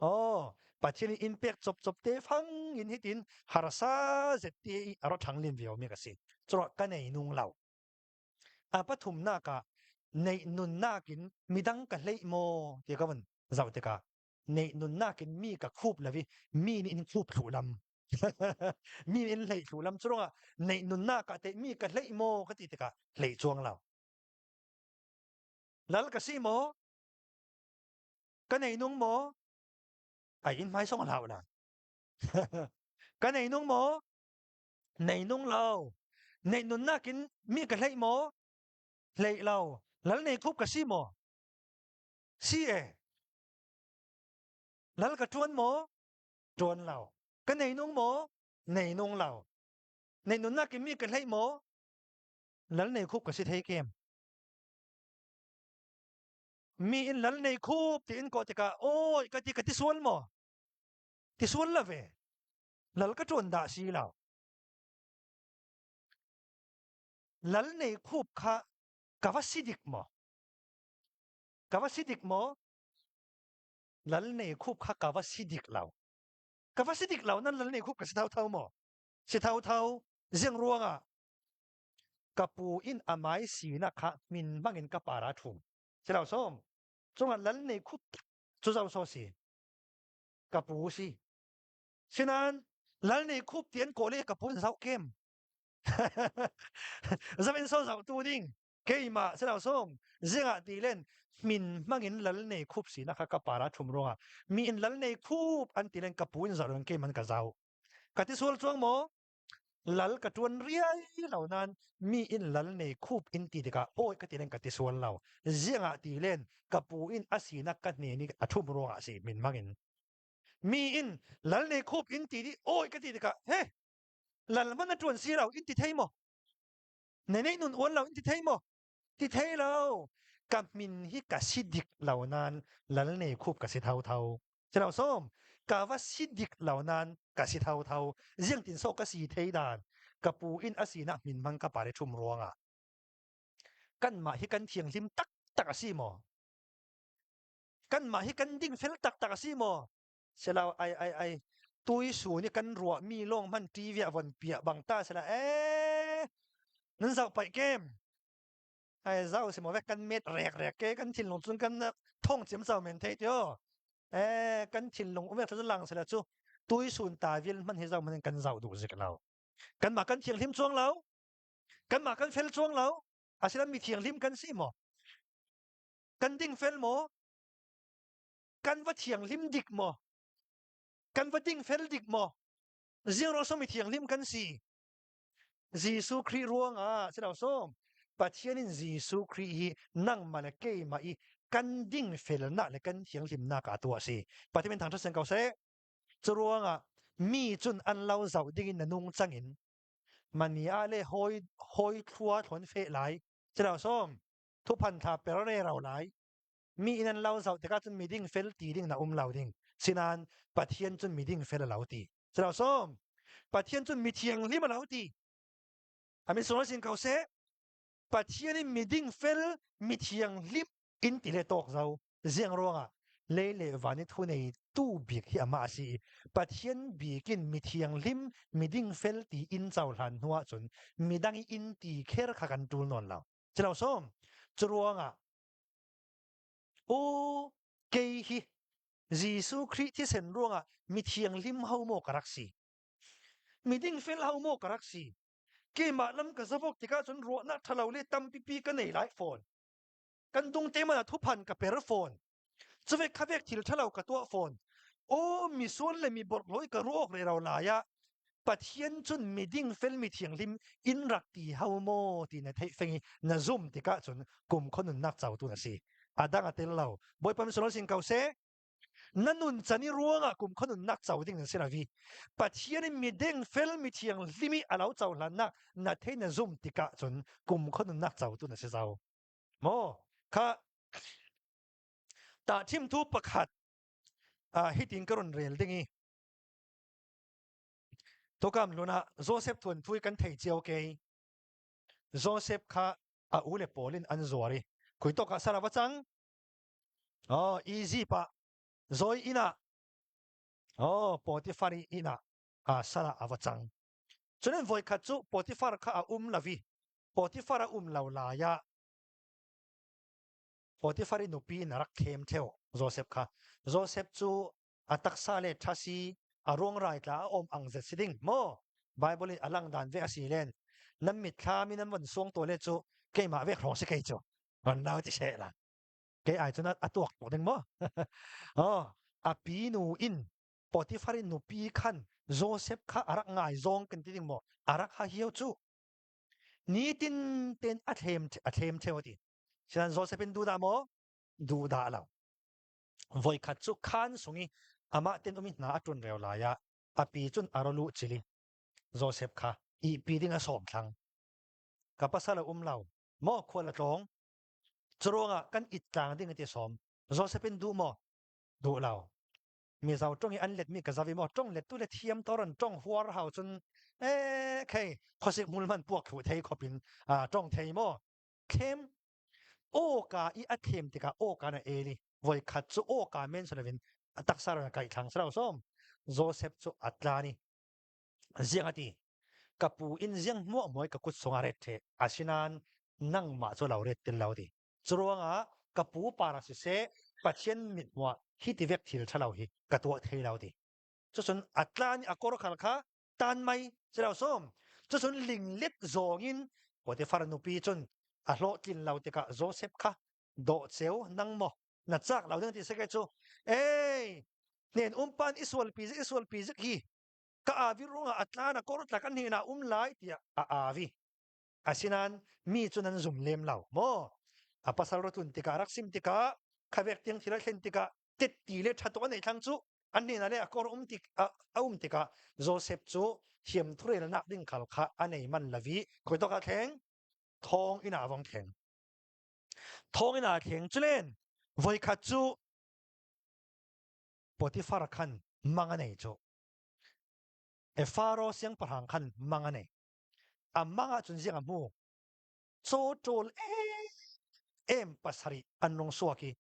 oh Pathian in pek chop chop te fang in hitin harsa zet ti i aro thang lim vio mi ka si. Chro ka nei nung lo. A pathum nak ah nei nunnak in midang ka hlei maw ti ka van zau tikah neih nunnak in mi ka khup lo i mi nih in khup thlu lam mi in hlei thlu lam cu neih nunnak ah teh mi ka hleih maw ka ti tikah hlei chuang lo lal ka si maw ka nei nung maw ai in hmai song hlau na ka nei nung maw nei nung lo neih nunnak in mi ka hleih maw hleih lo lal nei khup ka si maw Si e. Lal ka ṭuan maw? Ṭuan lo. Ka nei nung maw? Nei nung lo. Nei nunnak in mi ka hleih maw? Lal nei khup ka si thei kem. Mi in lal nei khup tiin ko tikah oi ka ti ka ti sual maw? Ti sual la ve. Lal ka ṭuan dah si lo. Lal nei khup kha ka va si dik maw? Ka va si dik maw? Lal nei khup kha ka va si dik lo. Ka va si dik lo nan lal nei khup ka si thau thau maw? Si thau thau. Ziang ruangah ka pu in amai sinak kha min hmang in ka para thum. Si lo som. Cungah lal nei khup cu zo so si. Ka pu si. Sinan lal nei khup tian ko le ka pu in zau kem. Zam in so zau tu ding. Keimah si lo som. Zingah ti len min hmang in lal nei khup sinak kha ka para thum ruangah mi in lal nei khup an ti len ka pu in zau len keiman ka zau. Ka ti sual chuang maw? Lal ka ṭuan riai lo nain mi in lal nei khup in ti tikah awi ka ti len ka ti sual lo. Ziangah ti len ka pu in a sinak ka hnen i a ṭhum ruangah a si min hmang in. Mi in lal nei khup in ti di awi ka ti tikah he lal man na ṭuan si lo in ti thei maw? Na neih nun uan lo in ti thei maw? Ti thei lo. Ka min hi ka si dik lo nain lal nei khup ka si thotho. Silo som ka va si dik lo nain ka si thotho. Ziang tin so ka si thei dan. Ka pu in a sinak min hmang ka pare thum ruangah. Kan mah hi kan thianghlim tak tak a si maw? Kan mah hi kan ding fel tak tak a si maw? Silo ai ai ai tui su ni kan ruah mi lawng hman TV ah von piah bang ta sila eh nan zau pai kem ai zau si mo vek kan met rek rek ke kan thinlung cun kan thong chem chau men thei tio eh kan thinlung ume thla lang sila chu tui sun ta vil man hi zau man kan zau du zik lo kan ma kan thianghlim chuang lo kan ma kan fel chuang lo asila mi thianghlim kan si mo kan ding fel mo kan va thianghlim dik mo kan va ding fel dik mo ziang ro so mi thianghlim kan si Jesuh Khrih ruangah si lo sawm Pathian in Jesuh Khrih hi nangmah le keimah i kan dingfelnak le kan thianghlimnak ah tuah a si. Pathian min thangṭhat sen ko seh. Cu ruangah mi cun an lo zoh ding in na nung cang in mani ah le hawi hawi thlua thlawn feh lai. Si lo sawm thuphan thla per re ro lai. Mi in an lo zoh tikah cun miding fel ti ding na um lo ding. Sinain Pathian cun miding fel a lo ti. Si lo sawm Pathian cun mi thianghlim a lo ti. Amin sung sin ko seh. Pathian in miding fel mi thianghlim in ti le tawk zo. Ziang ruangah lei le van i thu nei tu bik hi amah a si i Pathian bikin mi thianghlim miding fel ti in cohlan hnu ahcun midang i in ti kher kha kan ṭul nawn lo. Cilo sawm cu ruangah u kei hi Jesuh Khrih thisen ruangah mi thianghlim ho maw ka rak si? Mi dingfel ho maw ka rak si? Keimah lam ka zavok tikah cun ruahnak ṭhalo le tampipi ka nei lai fawn. Kan dung te man ah thuphan ka per fawn. Cuvek khavek thil ṭhalo ka tuah fawn. Aw mi sual le mi borhlawi ka ruak re ro lai ah Pathian cun miding fel mi thianghlim in rak ti hau maw ti na theih feng i na zum tikah cun kum khua nunnak cotu na si. A dang a tel lo. Bawipa min sulal sin ko seh. Na nun can i ruangah kum khua nunnak co ding na si ravi. Pathian in miding fel mi thianghlim i a lo cohlannak na thei na zum tikah cun kum khua nunnak cotu na si zau. Maw kha ta thim thu pakhat hitin ka run rel ding i Tukam hlun ah Joseph thuanthui kan thei cio ke. Joseph kha a u le pawl in an zuar i khui tok ah sara va cang. Oh, Egypt ah Zoi inn ah oh Potifar i inn ah ah sara a va cang. Cunin voikhat cu Potifar kha a um lo i Potifar a um lo lai ah Potifar i nupi in a rak thlem theo Joseph kha. Joseph cu a taksa le ṭhasi a ruangrai tla a om ang zet si ding maw Bible in a lang dan ve a si len nan mitthlam in nan von suang to le cu keimah vek hrawng si kei cu van nau ti she la kei ai cun a tuak tuk ding maw oh a pi nu in Potifar in nupi khan Joseph kha a rak ngai zong kan ti ding maw a rak ha hiu cu nitin ten a thlem a thlem theo ti sian Joseph in du dah maw du dah lo Voikhat cu khaan sung i amah ten um i hna a ṭuan reo lai ah a pi cun a ra luh cil i Josef kha ihpi ding a sawm thlang. Ka pasal a um lo, maw khual a tlawng? Curuangah kan it tlang ding ti som. Joseph in duh maw? Duh lo. Mizo tong i an let mi ka zavi maw? Tong let tu le thiam toran tong huar hau cun e khei khosik mul man puak thu thei khopin tong thei maw? Khem aw ka i a thlem tikah aw ka na eli voi khat cu aw ka men salovin a taksa ran kai thlang salo som Joseph cu atlani ziang ati ka pu in ziang hmuah muai ka kut sung a ret the asinain nangmah cu lo ret tel lo ti curuangah ka pu para siseh Pathian mit hmuah hi ti vek thil thalo hi ka tuah thei lo ti cucun atlan i a kor khal kha tan mai silo som cucun linglet zawng in Potifar nupi cun a hlawhtlin lo tikah Joseph kha dawh ceu nang maw na cak lo ding ti se ke cu ei hnen umpan i sual pi zik i sual pi zik hi ka avi ruangah a tlan a kor tla kan hnenah um lai tiah a avi asinain mi cu nan zum lem lo maw a pasal ra tlun tikah rak sim tikah khavek tiang thil a thlen tikah tetti le thatok an ei thlang cu an hnenah le a kor um tik a um tikah Joseph cu thiam thurelnak ding khal kha a nei man lavi khoi tok a thleng thong in a vong thleng thong in a thleng chulen voikhat cu Potifar khan mang a nei cu e Faro siangpahrang khan mang a nei a mang ah cun ziang a hmu caw ṭawl em pasarih an rung suak i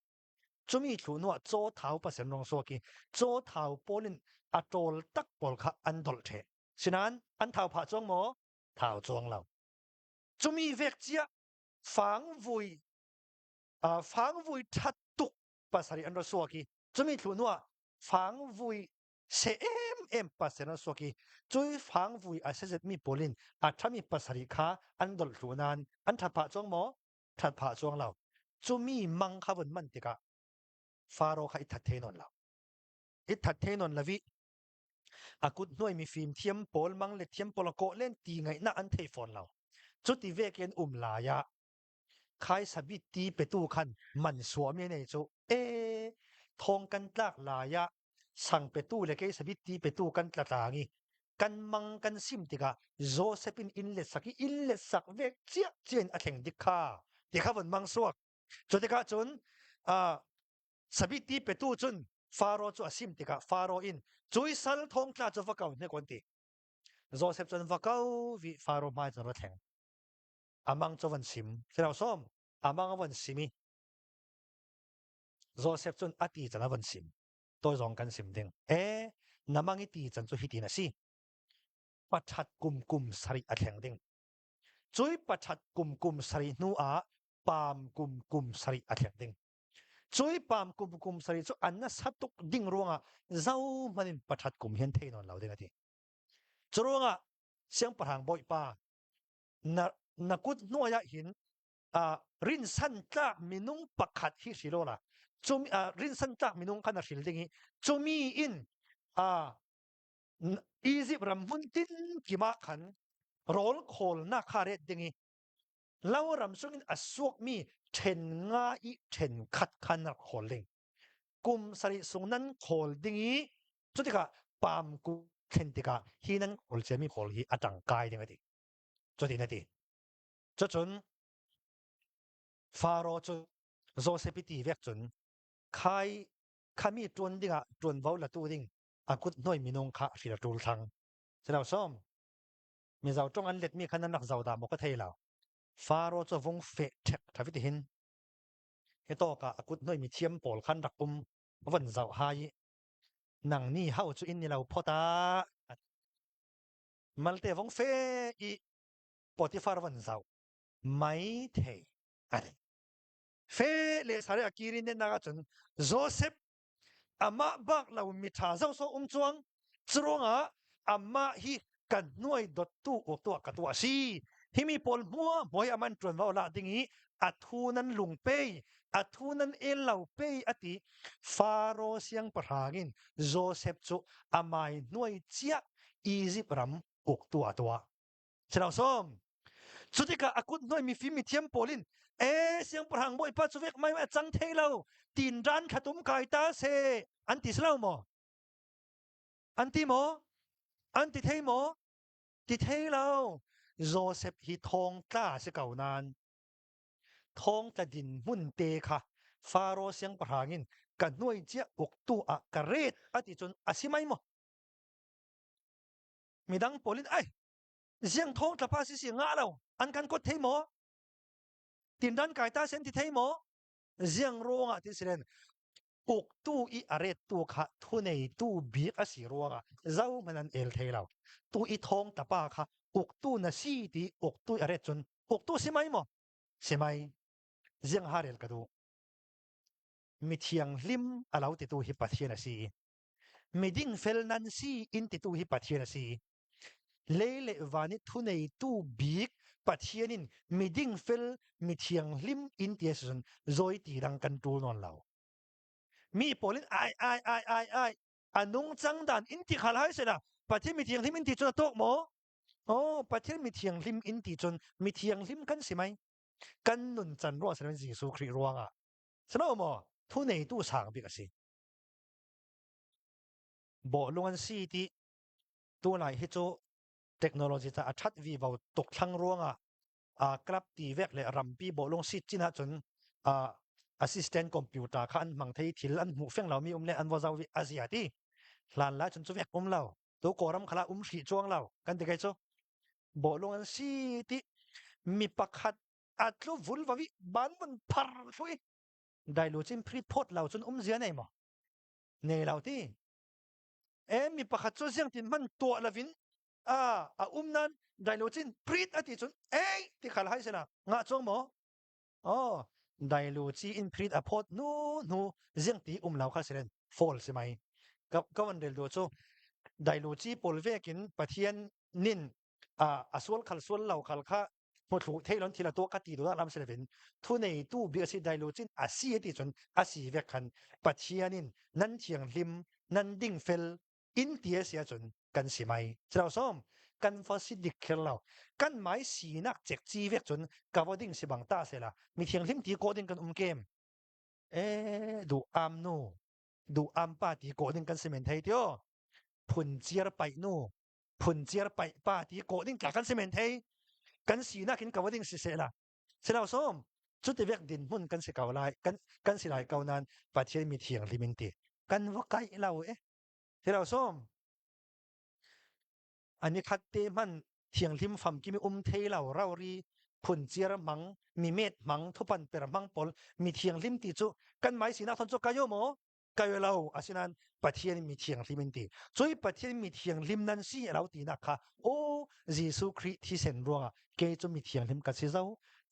cumi thlu hnuah caw thau pasarih an rung suak i caw thau pawl in a ṭawl tak pawl kha an dolh ṭheh sinain an thau phah cuang maw thau cuang lo cumi vek cia fangvui fangvui ṭhat tuk pasarih an ra suak i cumi thlu hnuah fangvui se em em pasarih an suak i cui fangvui a sezet mi pawl in a ṭhami pasarih kha an dolh hlu nain an ṭhat phah cuang maw ṭhat phah cuang lo cumi mang kha vun man tikah Faro kha i that the nawn lo i that the nawn lo i a kut hnuai mi fim thiam pawl mang le thiam pawl a kawh len ti ngaihnak an thei fawn lo cuti vek in um lai ah Khai sabit ti petu khan man suami nei cu e thong kan tlak lai ah sang petu le kei sabit ti petu kan tla tlang i kan mang kan sim tikah Joseph in inn le sak i inn le sak vek cia cia in a thleng dik kha ti kha von mang suak cu tikah cun sabit ti petu cun Faro cu a sim tikah Faro in cui sal thong tla cu va ko hne kon ti Joseph cun va ko vi Faro hmai cun ra thleng amang cu van sim silo som amang a van sim i Joseph cun a ti can a van sim toi zong kan sim ding e namang i ti can cu hitin a si pathat kum kum sarih a thleng ding cui pathat kum kum sarih hnu ah pam kum kum sarih a thleng ding cui pam kum kum sarih cu an na satuk ding ruangah zo hmanin pathat kum hian thei non lo ding ati cu ruangah siangpahrang bawipa na na kut hnuai ah hin rinsan tlak minung pakhat hi hril la cumi rinsan tlak minung kha na hril ding i cumi in Egypt ram hmun tin kima khan rawl khawlnak kha ret ding i lo ram sungin a suakmi ṭhen nga i ṭhen khat khan rak khawl ding kum sarih sung nan khawl ding i cu tikah pam ku thlen tikah hi nan kawl ciami kawl hi a ṭangkai ding a ti cutin a ti cucun Faro cu Joseph i ti vek cun khai khami ṭuan dingah ṭuanvo latu ding a kut hnuai minung kha hril a ṭul thlang silo som mizo ṭong an letmi kha nan rak zo dah maw ka thei lo Faro cu vung feh ṭhek ṭha ti hin hi tawk ah a kut hnuai mi thiam pawl khan rak um von zoh hai i nang ni hau cu in ni lo phot ah malte vong fe i Potifar van zau mai thei ani fe le sare akirin ne na cun Joseph amah bak lo mi tha zo so um chuang curuangah amah hi kan hnuai dottu uk tu ka tu a si himi pawl hmua hmuai aman tuan va la ding i athu nan lung pe athu nan el lo pe ati Faro siangpahrang in Joseph cu amai hnuai chia Egypt ram uktu a tuah Silo som cutikah a kut hnuai mifim mithiam pawl in e siangpahrang bawipa cu vek mai a cang thei lo tin ran khatum kai ta se an ti silo maw An ti maw? An ti thei maw? Ti thei lo. Joseph hi thongtla a si ko nain. Thawngtla dinhmun te kha Faro siangpahrang in ka hnuai cia uktu ah ka ret a ti cun a si mai maw? Midang pawl in ai ziang thawngtla pa si si ngah lo an kan kot thei maw? Tindan kai ta sen ti thei maw? Ziang ruangah ti silen uktu i a rettu kha thuneitu bik a si ruangah zohmanh an el thei lo. Tu i thawngtla pa kha uktu na si ti uktu i a ret cun uktu si mai maw? Si mai. Ziang ha rel ka duh. Mi thianghlim a lo titu hi Pathian a si. Miding fel nan si in titu hi Pathian a si. Lei le van i thuneitu bik Pathian in miding fel mi thianghlim in ti a si cun zawi ti dang kan ṭul nawn lo. Mi pawl in ai ai ai ai ai a nungcang dan in ti khal hai sela Pathian mi thianghlim in ti cun a tawk maw? Oh, Pathian mi thianghlim in ti cun mi thianghlim kan si mai. Kan nun can ruah siloin Jesuh Khrih ruangah. Sino maw? Thu neitu sang bik a si. Bawhlung an si ti tunai hi cu technology ca a that vi vo tuk thlang ruangah a club ti vek le rampi bawhlung sit chin ahcun assistant computer kha an hmang thei thil an hmuh feng lo mi um le an vo zau vi azia ti hlan lai cun cu vek um lo tu kawram khala um hri chuang lo kan ti kai cu bawhlung an si ti mi pakhat atlu vul vavi ban mun phar thlui dailu chin phrit phot lo cun um zia nei maw nei lo ti e mi pakhat cu ziang tin man tuah lovin a a um nan dailu chin prit ati cun ei ti khal hai sena nga chong maw oh dailu chi in prit a phot nu nu ziang ti um lo kha silen fall si mai ka ka wan rel do chu dailu chi pol vekin pathian nin a asual khal sual lo khal kha hmuthlu theilon thil a tuah ka ti duh lam silevin thu nei tu bia si dailu chin a si ti cun a si vek khan pathian in nan thianghlim nan ding fel in ti a si ahcun kan si mai chilo som kan fa si dik kher lo kan mai sinak chek chi vek cun ka va ding si bang ta sela mi thianghlim ti ko ding kan um kem e du am nu du am pa ti ko ding kan si men thei tio phun chiar pai nu phunciar paih pa ti kawh ding tla kan si men thei kan sinak in ko ding si se la silo som cuti vek din hmun kan si ko lai kan kan si lai ko nan pathian mi thianghlim in ti kan va kai lo e silo som ani khat te man thianghlim fam kimi um thei lo rau ri phunciar mang mi met mang thupan per mang pol mi thianghlim ti chu kan mai sinak thon chu kayo mo kai lo asinain Pathian mi thianghlim in ti cui Pathian mi thianghlim nan si lo tinak kha o Jesuh Khrih thisen ruangah ke cu mi thianghlim ka si zo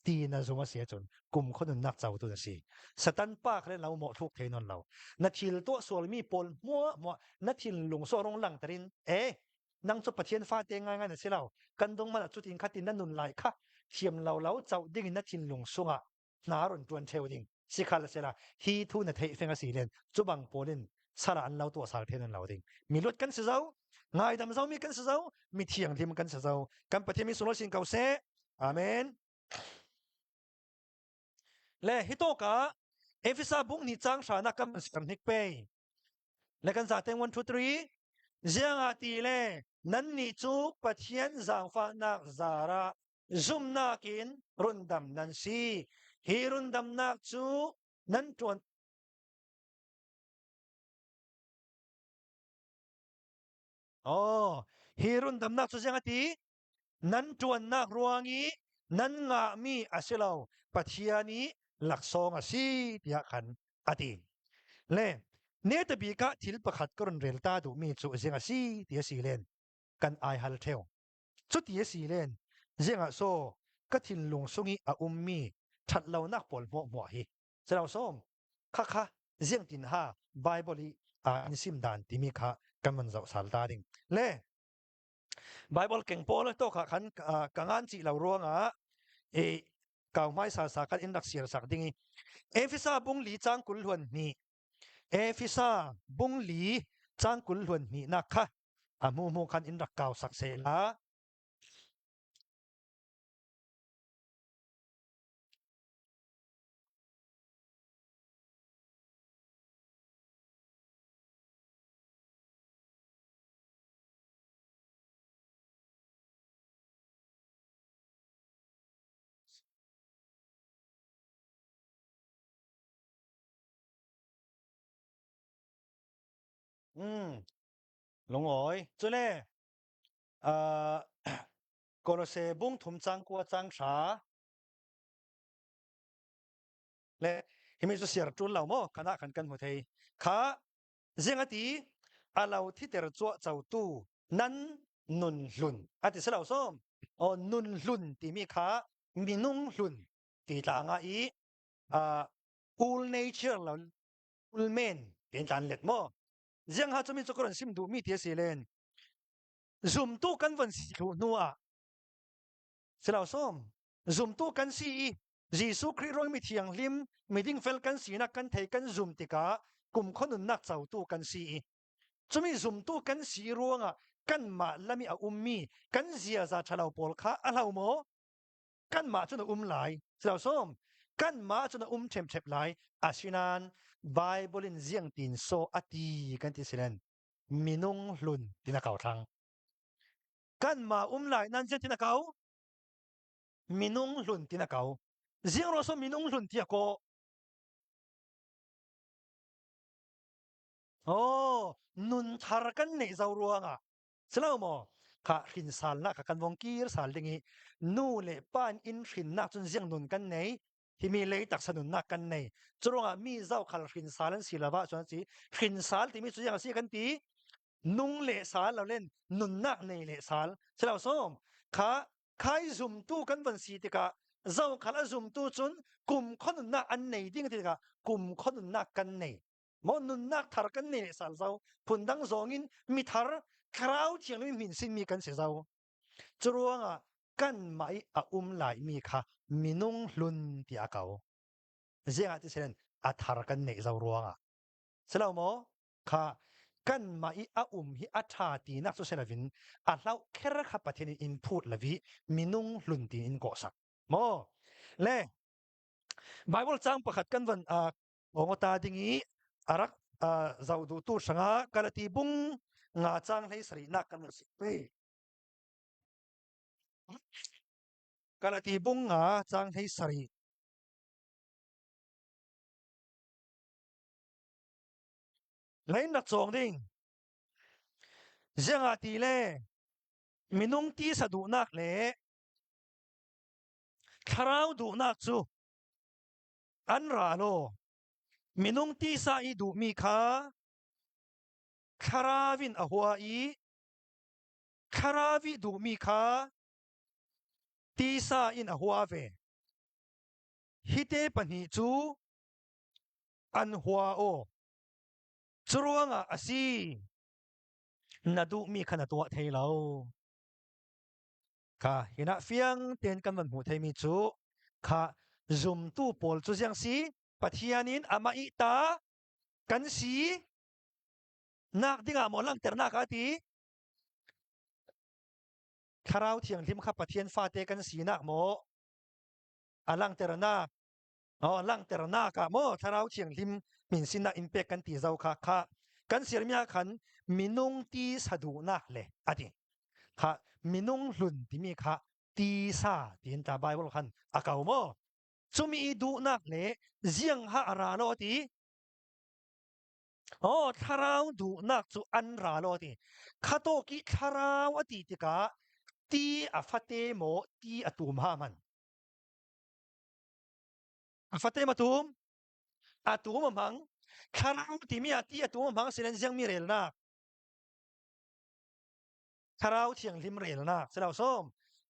ti na zung a si ahcun kum kho nunnak co tu na si Satan pa kha lo mawh thluk thei non lo na thil tuah sualmi pawl hmuah hmuah na thinlung so rong langter in e nang cu Pathian fate ngai ngai na si lo kan dong man ah cutin khatin na nun lai kha thiam lo lo co ding in na thinlung sungah hna ron tuan theu ding sikhal sela hi thu na theih feng asi len chubang polin sara an lo to sal then an lo ding mi lut kan si zo ngaidam zo mi kan si zo mi thianghlim kan si zo kan pathian mi sunglawi sin ko se amen le hito ka Efesa bung ni chang hrana kam siam hnik pe le kan za ten 1 2 3 zianga ti le nan ni chu pathian zangfahnak zara zumhnak in rundam nan si. Hi rundamnak cu nan ṭuan Oh, hi rundamnak cu ziang a ti? Nan ṭuannak ruang i nan ngahmi a si lo, Pathian i laksawng a si tiah khan a ti. Le neta bik ah thil pakhat ka run rel ta duhmi cu ziang a si ti a si len kan ai hal ṭheo. Cuti a si len, ziangah saw ka thinlung sung i a ummi ṭhatlonak pawl hmuahhmuah hi silo sawm khakha ziangtin ha Bible i an sim dan timi kha kan van zoh sal ta ding. Le Bible keng pawl to kha khan ka ngan chi lo ruangah e kau hmai sa sa kan in rak siar sak ding i Efesa bung li chang kul hluan hnih Efesa bung li chang kul hluan hnih nak kha a hmu hmu khan in rak kau sak se la. Lungawi. Cule Kolose bung thum cang kua cang hra le himi cu siar ṭul lo maw kana kan kan hmu thei kha zing ati alo thiter chuah cotu nan nun hlun ati selo som o nun hlun timi kha minung hlun ti tla nga i old nature lo old man tin tlan let mo ziang ha chumi chu koron sim du mi ti si len zumtu kan von si thlu hnu ah silo som zumtu kan si i Jesuh Khrih ruang mi thianghlim miding fel kan sinak kan thei kan zum tikah kum khonunnak cotu kan si i cumi zumtu kan si ruangah kanmah lami a ummi kan ziaza ṭhalo pawl kha a hlo maw kanmah cun a um lai silo som kanmah cun a um ṭhemṭhep lai asinain Bible in ziang tin so a ti kan ti silen minung hlun tin a kau thlang kanmah um lai nan ziang tin a kau minung hlun tin a kau ziang ro so minung hlun ti a kaw Oh, nun thar kan neih zo ruangah silo maw kha hrin salnak kha kan vong kir sal ding i nu le pa in in hrinnak cun ziang nun kan nei himi lei taksa nunnak kan nei curuangah mi zau khal hrin sal an si lova chuan si hrin sal timi cu ziang a si kan ti nung le sal lo len nunnak nei le sal silo som kha khai zumtu kan van si tikah zau khal a zumtu cun kum khonunnak an nei ding tikah kum khonunnak kan nei maw nunnak thar kan nei sal zo phundang zong in mithar thlarau thianghlim min sinmi kan si zo curuangah kan mah i a um lai mi kha minung hlun tiah ko ziangah ti selen a thar kan neih zo ruangah silo maw kha kan mah i a um hi a tha ti nak cu selovin a hlau kher kha pathian in phut lavi minung hlun ti in kawh sak maw le Bible cang pakhat kan van Ongota ding i a rak zoh duhtu hrangah Galati bung nga cang hlei sarihnak kan si. Galati bung nga cang hlei sarih. Lein rak cawng ding. Ziangah ti le minung tisa duhnak le thlarau duhnak cu An ra law minung tisa i duhmi kha thlarau in a hua i thlarau i duhmi kha tisa in a hua ve. Hi te pahnih cu an hua aw. Curuangah a si na duhmi kha na tuah thei lo. Kha hinah fiang tein kan van hmuh theimi cu kha zumtu pawl cu ziang si Pathian in amah i ta kan si nak dingah maw langhternak a ti Thlarau Thianghlim kha Pathian fate kan sinak maw a langhternak Oh, langhternak ah maw Thlarau Thianghlim min sinah in pek kan ti zau kha kha kan sirmi ah khan minung ti saduhnak le ati kha minung hlun timi kha tisa tiin ta Bible khan a kau maw cumi i duhnak le ziang ha a ra lo ti Oh, thlarau duhnak cu an ra lo ti khato ki thlarau a ti tikah ti a fate maw ti a tum ha man A fate ma tum? A tum a hmang. Thlarau timi ah ti a tum a hmang sinan ziangmi relnak. Thlarau thianghlim relnak. Silo som.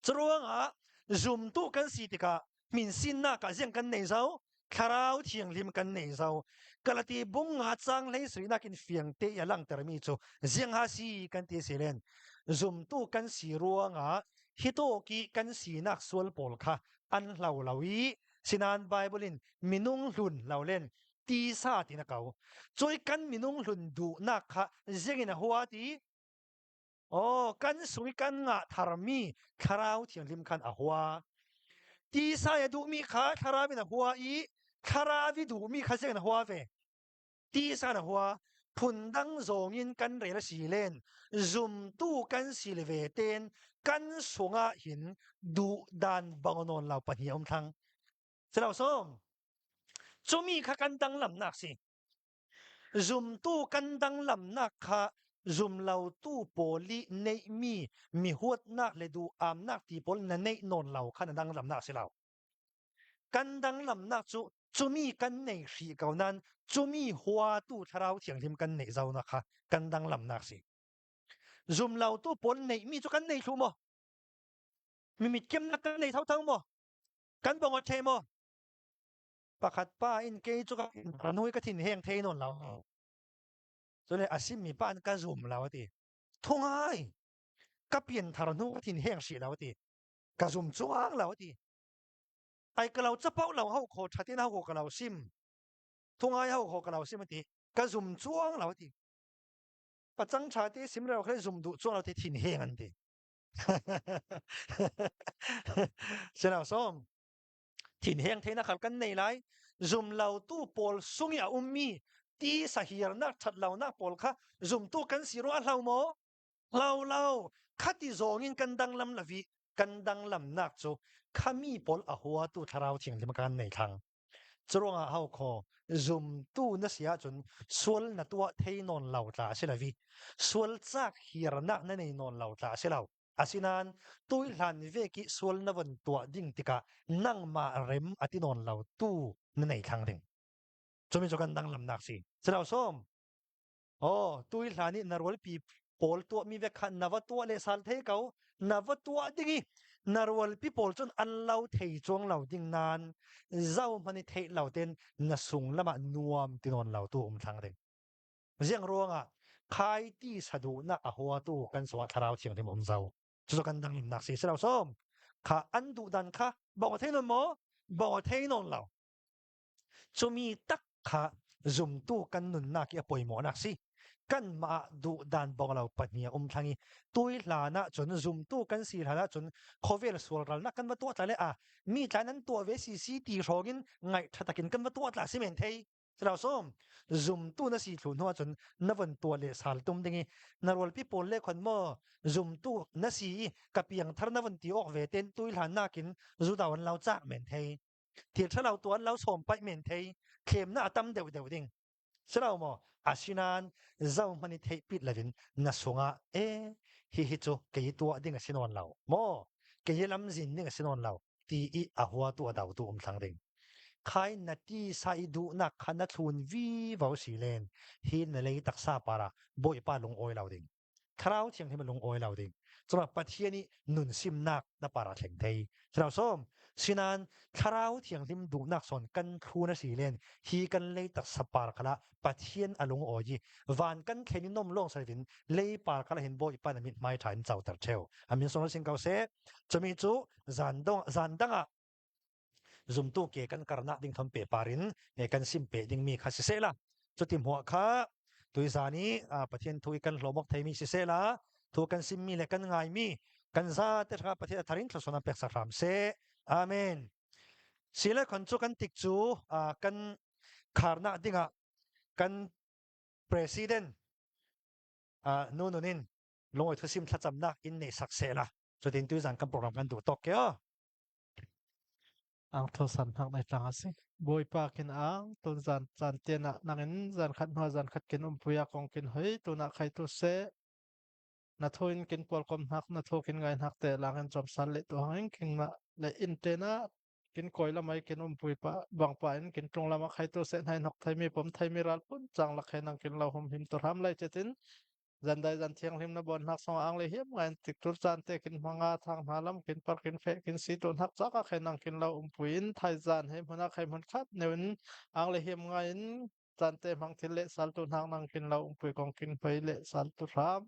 Curuangah zumtu kan si tikah min sinnak ah ziang kan nei zo thlarau thianghlim kan nei zo Galati bung nga cang hlei srinak in fiang te i a langtermi cu ziang ha si kan ti silen zumtu kan si ruangah hitawki kan sinak sual pawl kha an hlo lo i sinan Bible in minung hlun lo len tisa tin a ko. Cui kan minung hlun duhnak kha ziang in a hua ti? Oh, kan sung i kan ngah tharmi thlarau thianghlim khan a hua. Tisa i a duhmi kha thlarau in a hua i thlarau i duhmi kha ziang in a hua ve? Tisa na hua phundang zawng in kan rel a si len zumtu kan si le ve ten kan sungah hin duh dan bangonon lo pahnih um thang silo som cumi kha kan danglamnak si. Zumtu kan danglamnak kha zumlotu pawl i neihmi mi huatnak le duh-amnak ti pawl na neih nawn lo kha na danglamnak a si lo. Kan danglamnak cu cumi kan nei hrih ko nain cumi huatu Thlarau Thianghlim kan neih zonak kha kan danglamnak si. Zumlotu pawl neihmi cu kan nei thlu maw? Mi mitkemnak kan nei thotho maw? Kan bong a the maw? Pakhat pa in kei cu ka nui ka thin heng thei nawn lo. Cule a simmi pa an ka zum lo a ti. Thungai ka pianthar hnu ka thin heng hrih lo a ti. Ka zum chuang lo a ti. Ai ka lo capo lo ho kho thatin ho ka lo sim. Thungai ho kho ka lo sim a ti. Ka zum chuang lo a ti. Pacang tha te sim reo khle zum duh chuang lo ti thin heng an ti. Sinau som thinheng theihnak khal kan nei lai. Zumlotu pawl sung i a ummi ti sahirnak ṭhatlonak pawl kha zumtu kan si rua hlo maw? Hlo lo. Khati zawng in kan danglam lavi kan danglamnak cu khami pawl a huatu thlarau thianghlim kan nei thlang. Curuangah hau kho zumtu na si ahcun sual na tuah thei nawn lo tla a si lo i sual cak hirnak na nei nawn lo tla a si lo. Asinain tuihlan vek i sual na von tuah ding tikah nangmah rem a ti nawn lo tu na nei thlang ding. Cumi cu kan danglamnak si. Silo som. Oh, tuihlan i na rualpi pawl tuahmi vek kha na va tuah le sal thei ko. Na va tuah ding i na rualpi pawl cun an lo thei chuang lo ding nain zo hmanh i theih lo ten na sung lamah nuam ti nawn lo tu um thlang ding. Ziang ruangah khai ti saduhnak a huatu kan sungah thlarau thianghlim um zo. Cucu kan danglamnak si si lo som. Kha an duh dan kha bong a thei non maw? Bong a thei non lo. Cumi tak kha zumtu kan nunnak i a poimawhnak si. Kanmah duh dan bong lo pahnih a um thlang i tui hlan ah cun zumtu kan si hlan ah cun khawvel sual ralnak kan va tuah tla le a mi tlan an tuah ve si si ti hrawng in ngaih tha takin kan va tuah tla si men thei. Silo som zumtu na si thlu hnu ahcun na von tuah le sal tum ding i na rualpi pawl le khon maw zumtu na si i ka piang thar na von ti awk ve ten tui hlan nakin zu dau an lo cak men thei thil thalo tu an lo som paih men thei thlem na atam deuh deuh ding silo maw asinain zo hmani theih pit lovin na sungah e hi hi cu kei tuah ding a si nawn lo maw kei lam zin ding a si nawn lo ti i a hua tu a do tu um thlang ding khai na ti sa i duhnak kha na thlun vi vo si len hi na lei taksa para bawipa lung awi lo ding thlarau thianghlim lung awi lo ding cuma pathian i nun simnak na para thleng thei thlarau som sinan thlarau thianghlim duhnak son kan thlun a si len hi kan lei taksa par khala pathian a lung awi i van kan thlen i nom long sarvin lei par khala hin bawipa na mit hmai tha in chauter theu amin song sing kau se chumi chu zan dong zan dangah zumtu ke kan karnak ding thon pe parin kan sim pe ding mi kha si sela chuti hmuah kha tuizan i pathian thu i kan hlomok theimi si sela thu kan sim mi le kan ngai mi kan za te kha pathian tharin thlosona pek sak hram se amen sile khon chu kan tik chu kan kharnak dingah kan president nu nunin lungoi thusim thlacamnak in nei sak sela cutin tuzan kan program kan duh tok ke o Ang thosan hnak nai tlang asi. Bawipa kin ang tun zan caan tian ah nangin zan khat hnuah zan khat kin umpuia kong kin hoi tunah khai tu se na thoin kin pualkom hnak na tho kin ngai hnak te langin chom sal le tu hangin king ma le in te na kin koi lamai kin umpui pa bang pa in kin tlung lama khai tu se hnai nok thai mi pom thai mi ral pun chang la khe nang kin lo hum him to ram lai chetin zandai zan thianghlim na bon hnak song ang le hiam ngai tik tur chan te kin hmanga thang hna lam kin par kin fe kin si ton hak chaka khe nang kin lo umpuin thai zan he hmuna khai hmun khat neun ang le hiam ngai in chan te hmang thil le sal tu hnak nang kin lo umpui kong kin phei le sal tu hram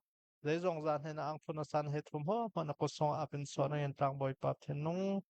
zeizong zan he na ang phun san he thum ho hmana ko song apin so na yen tlang boi pa thinung.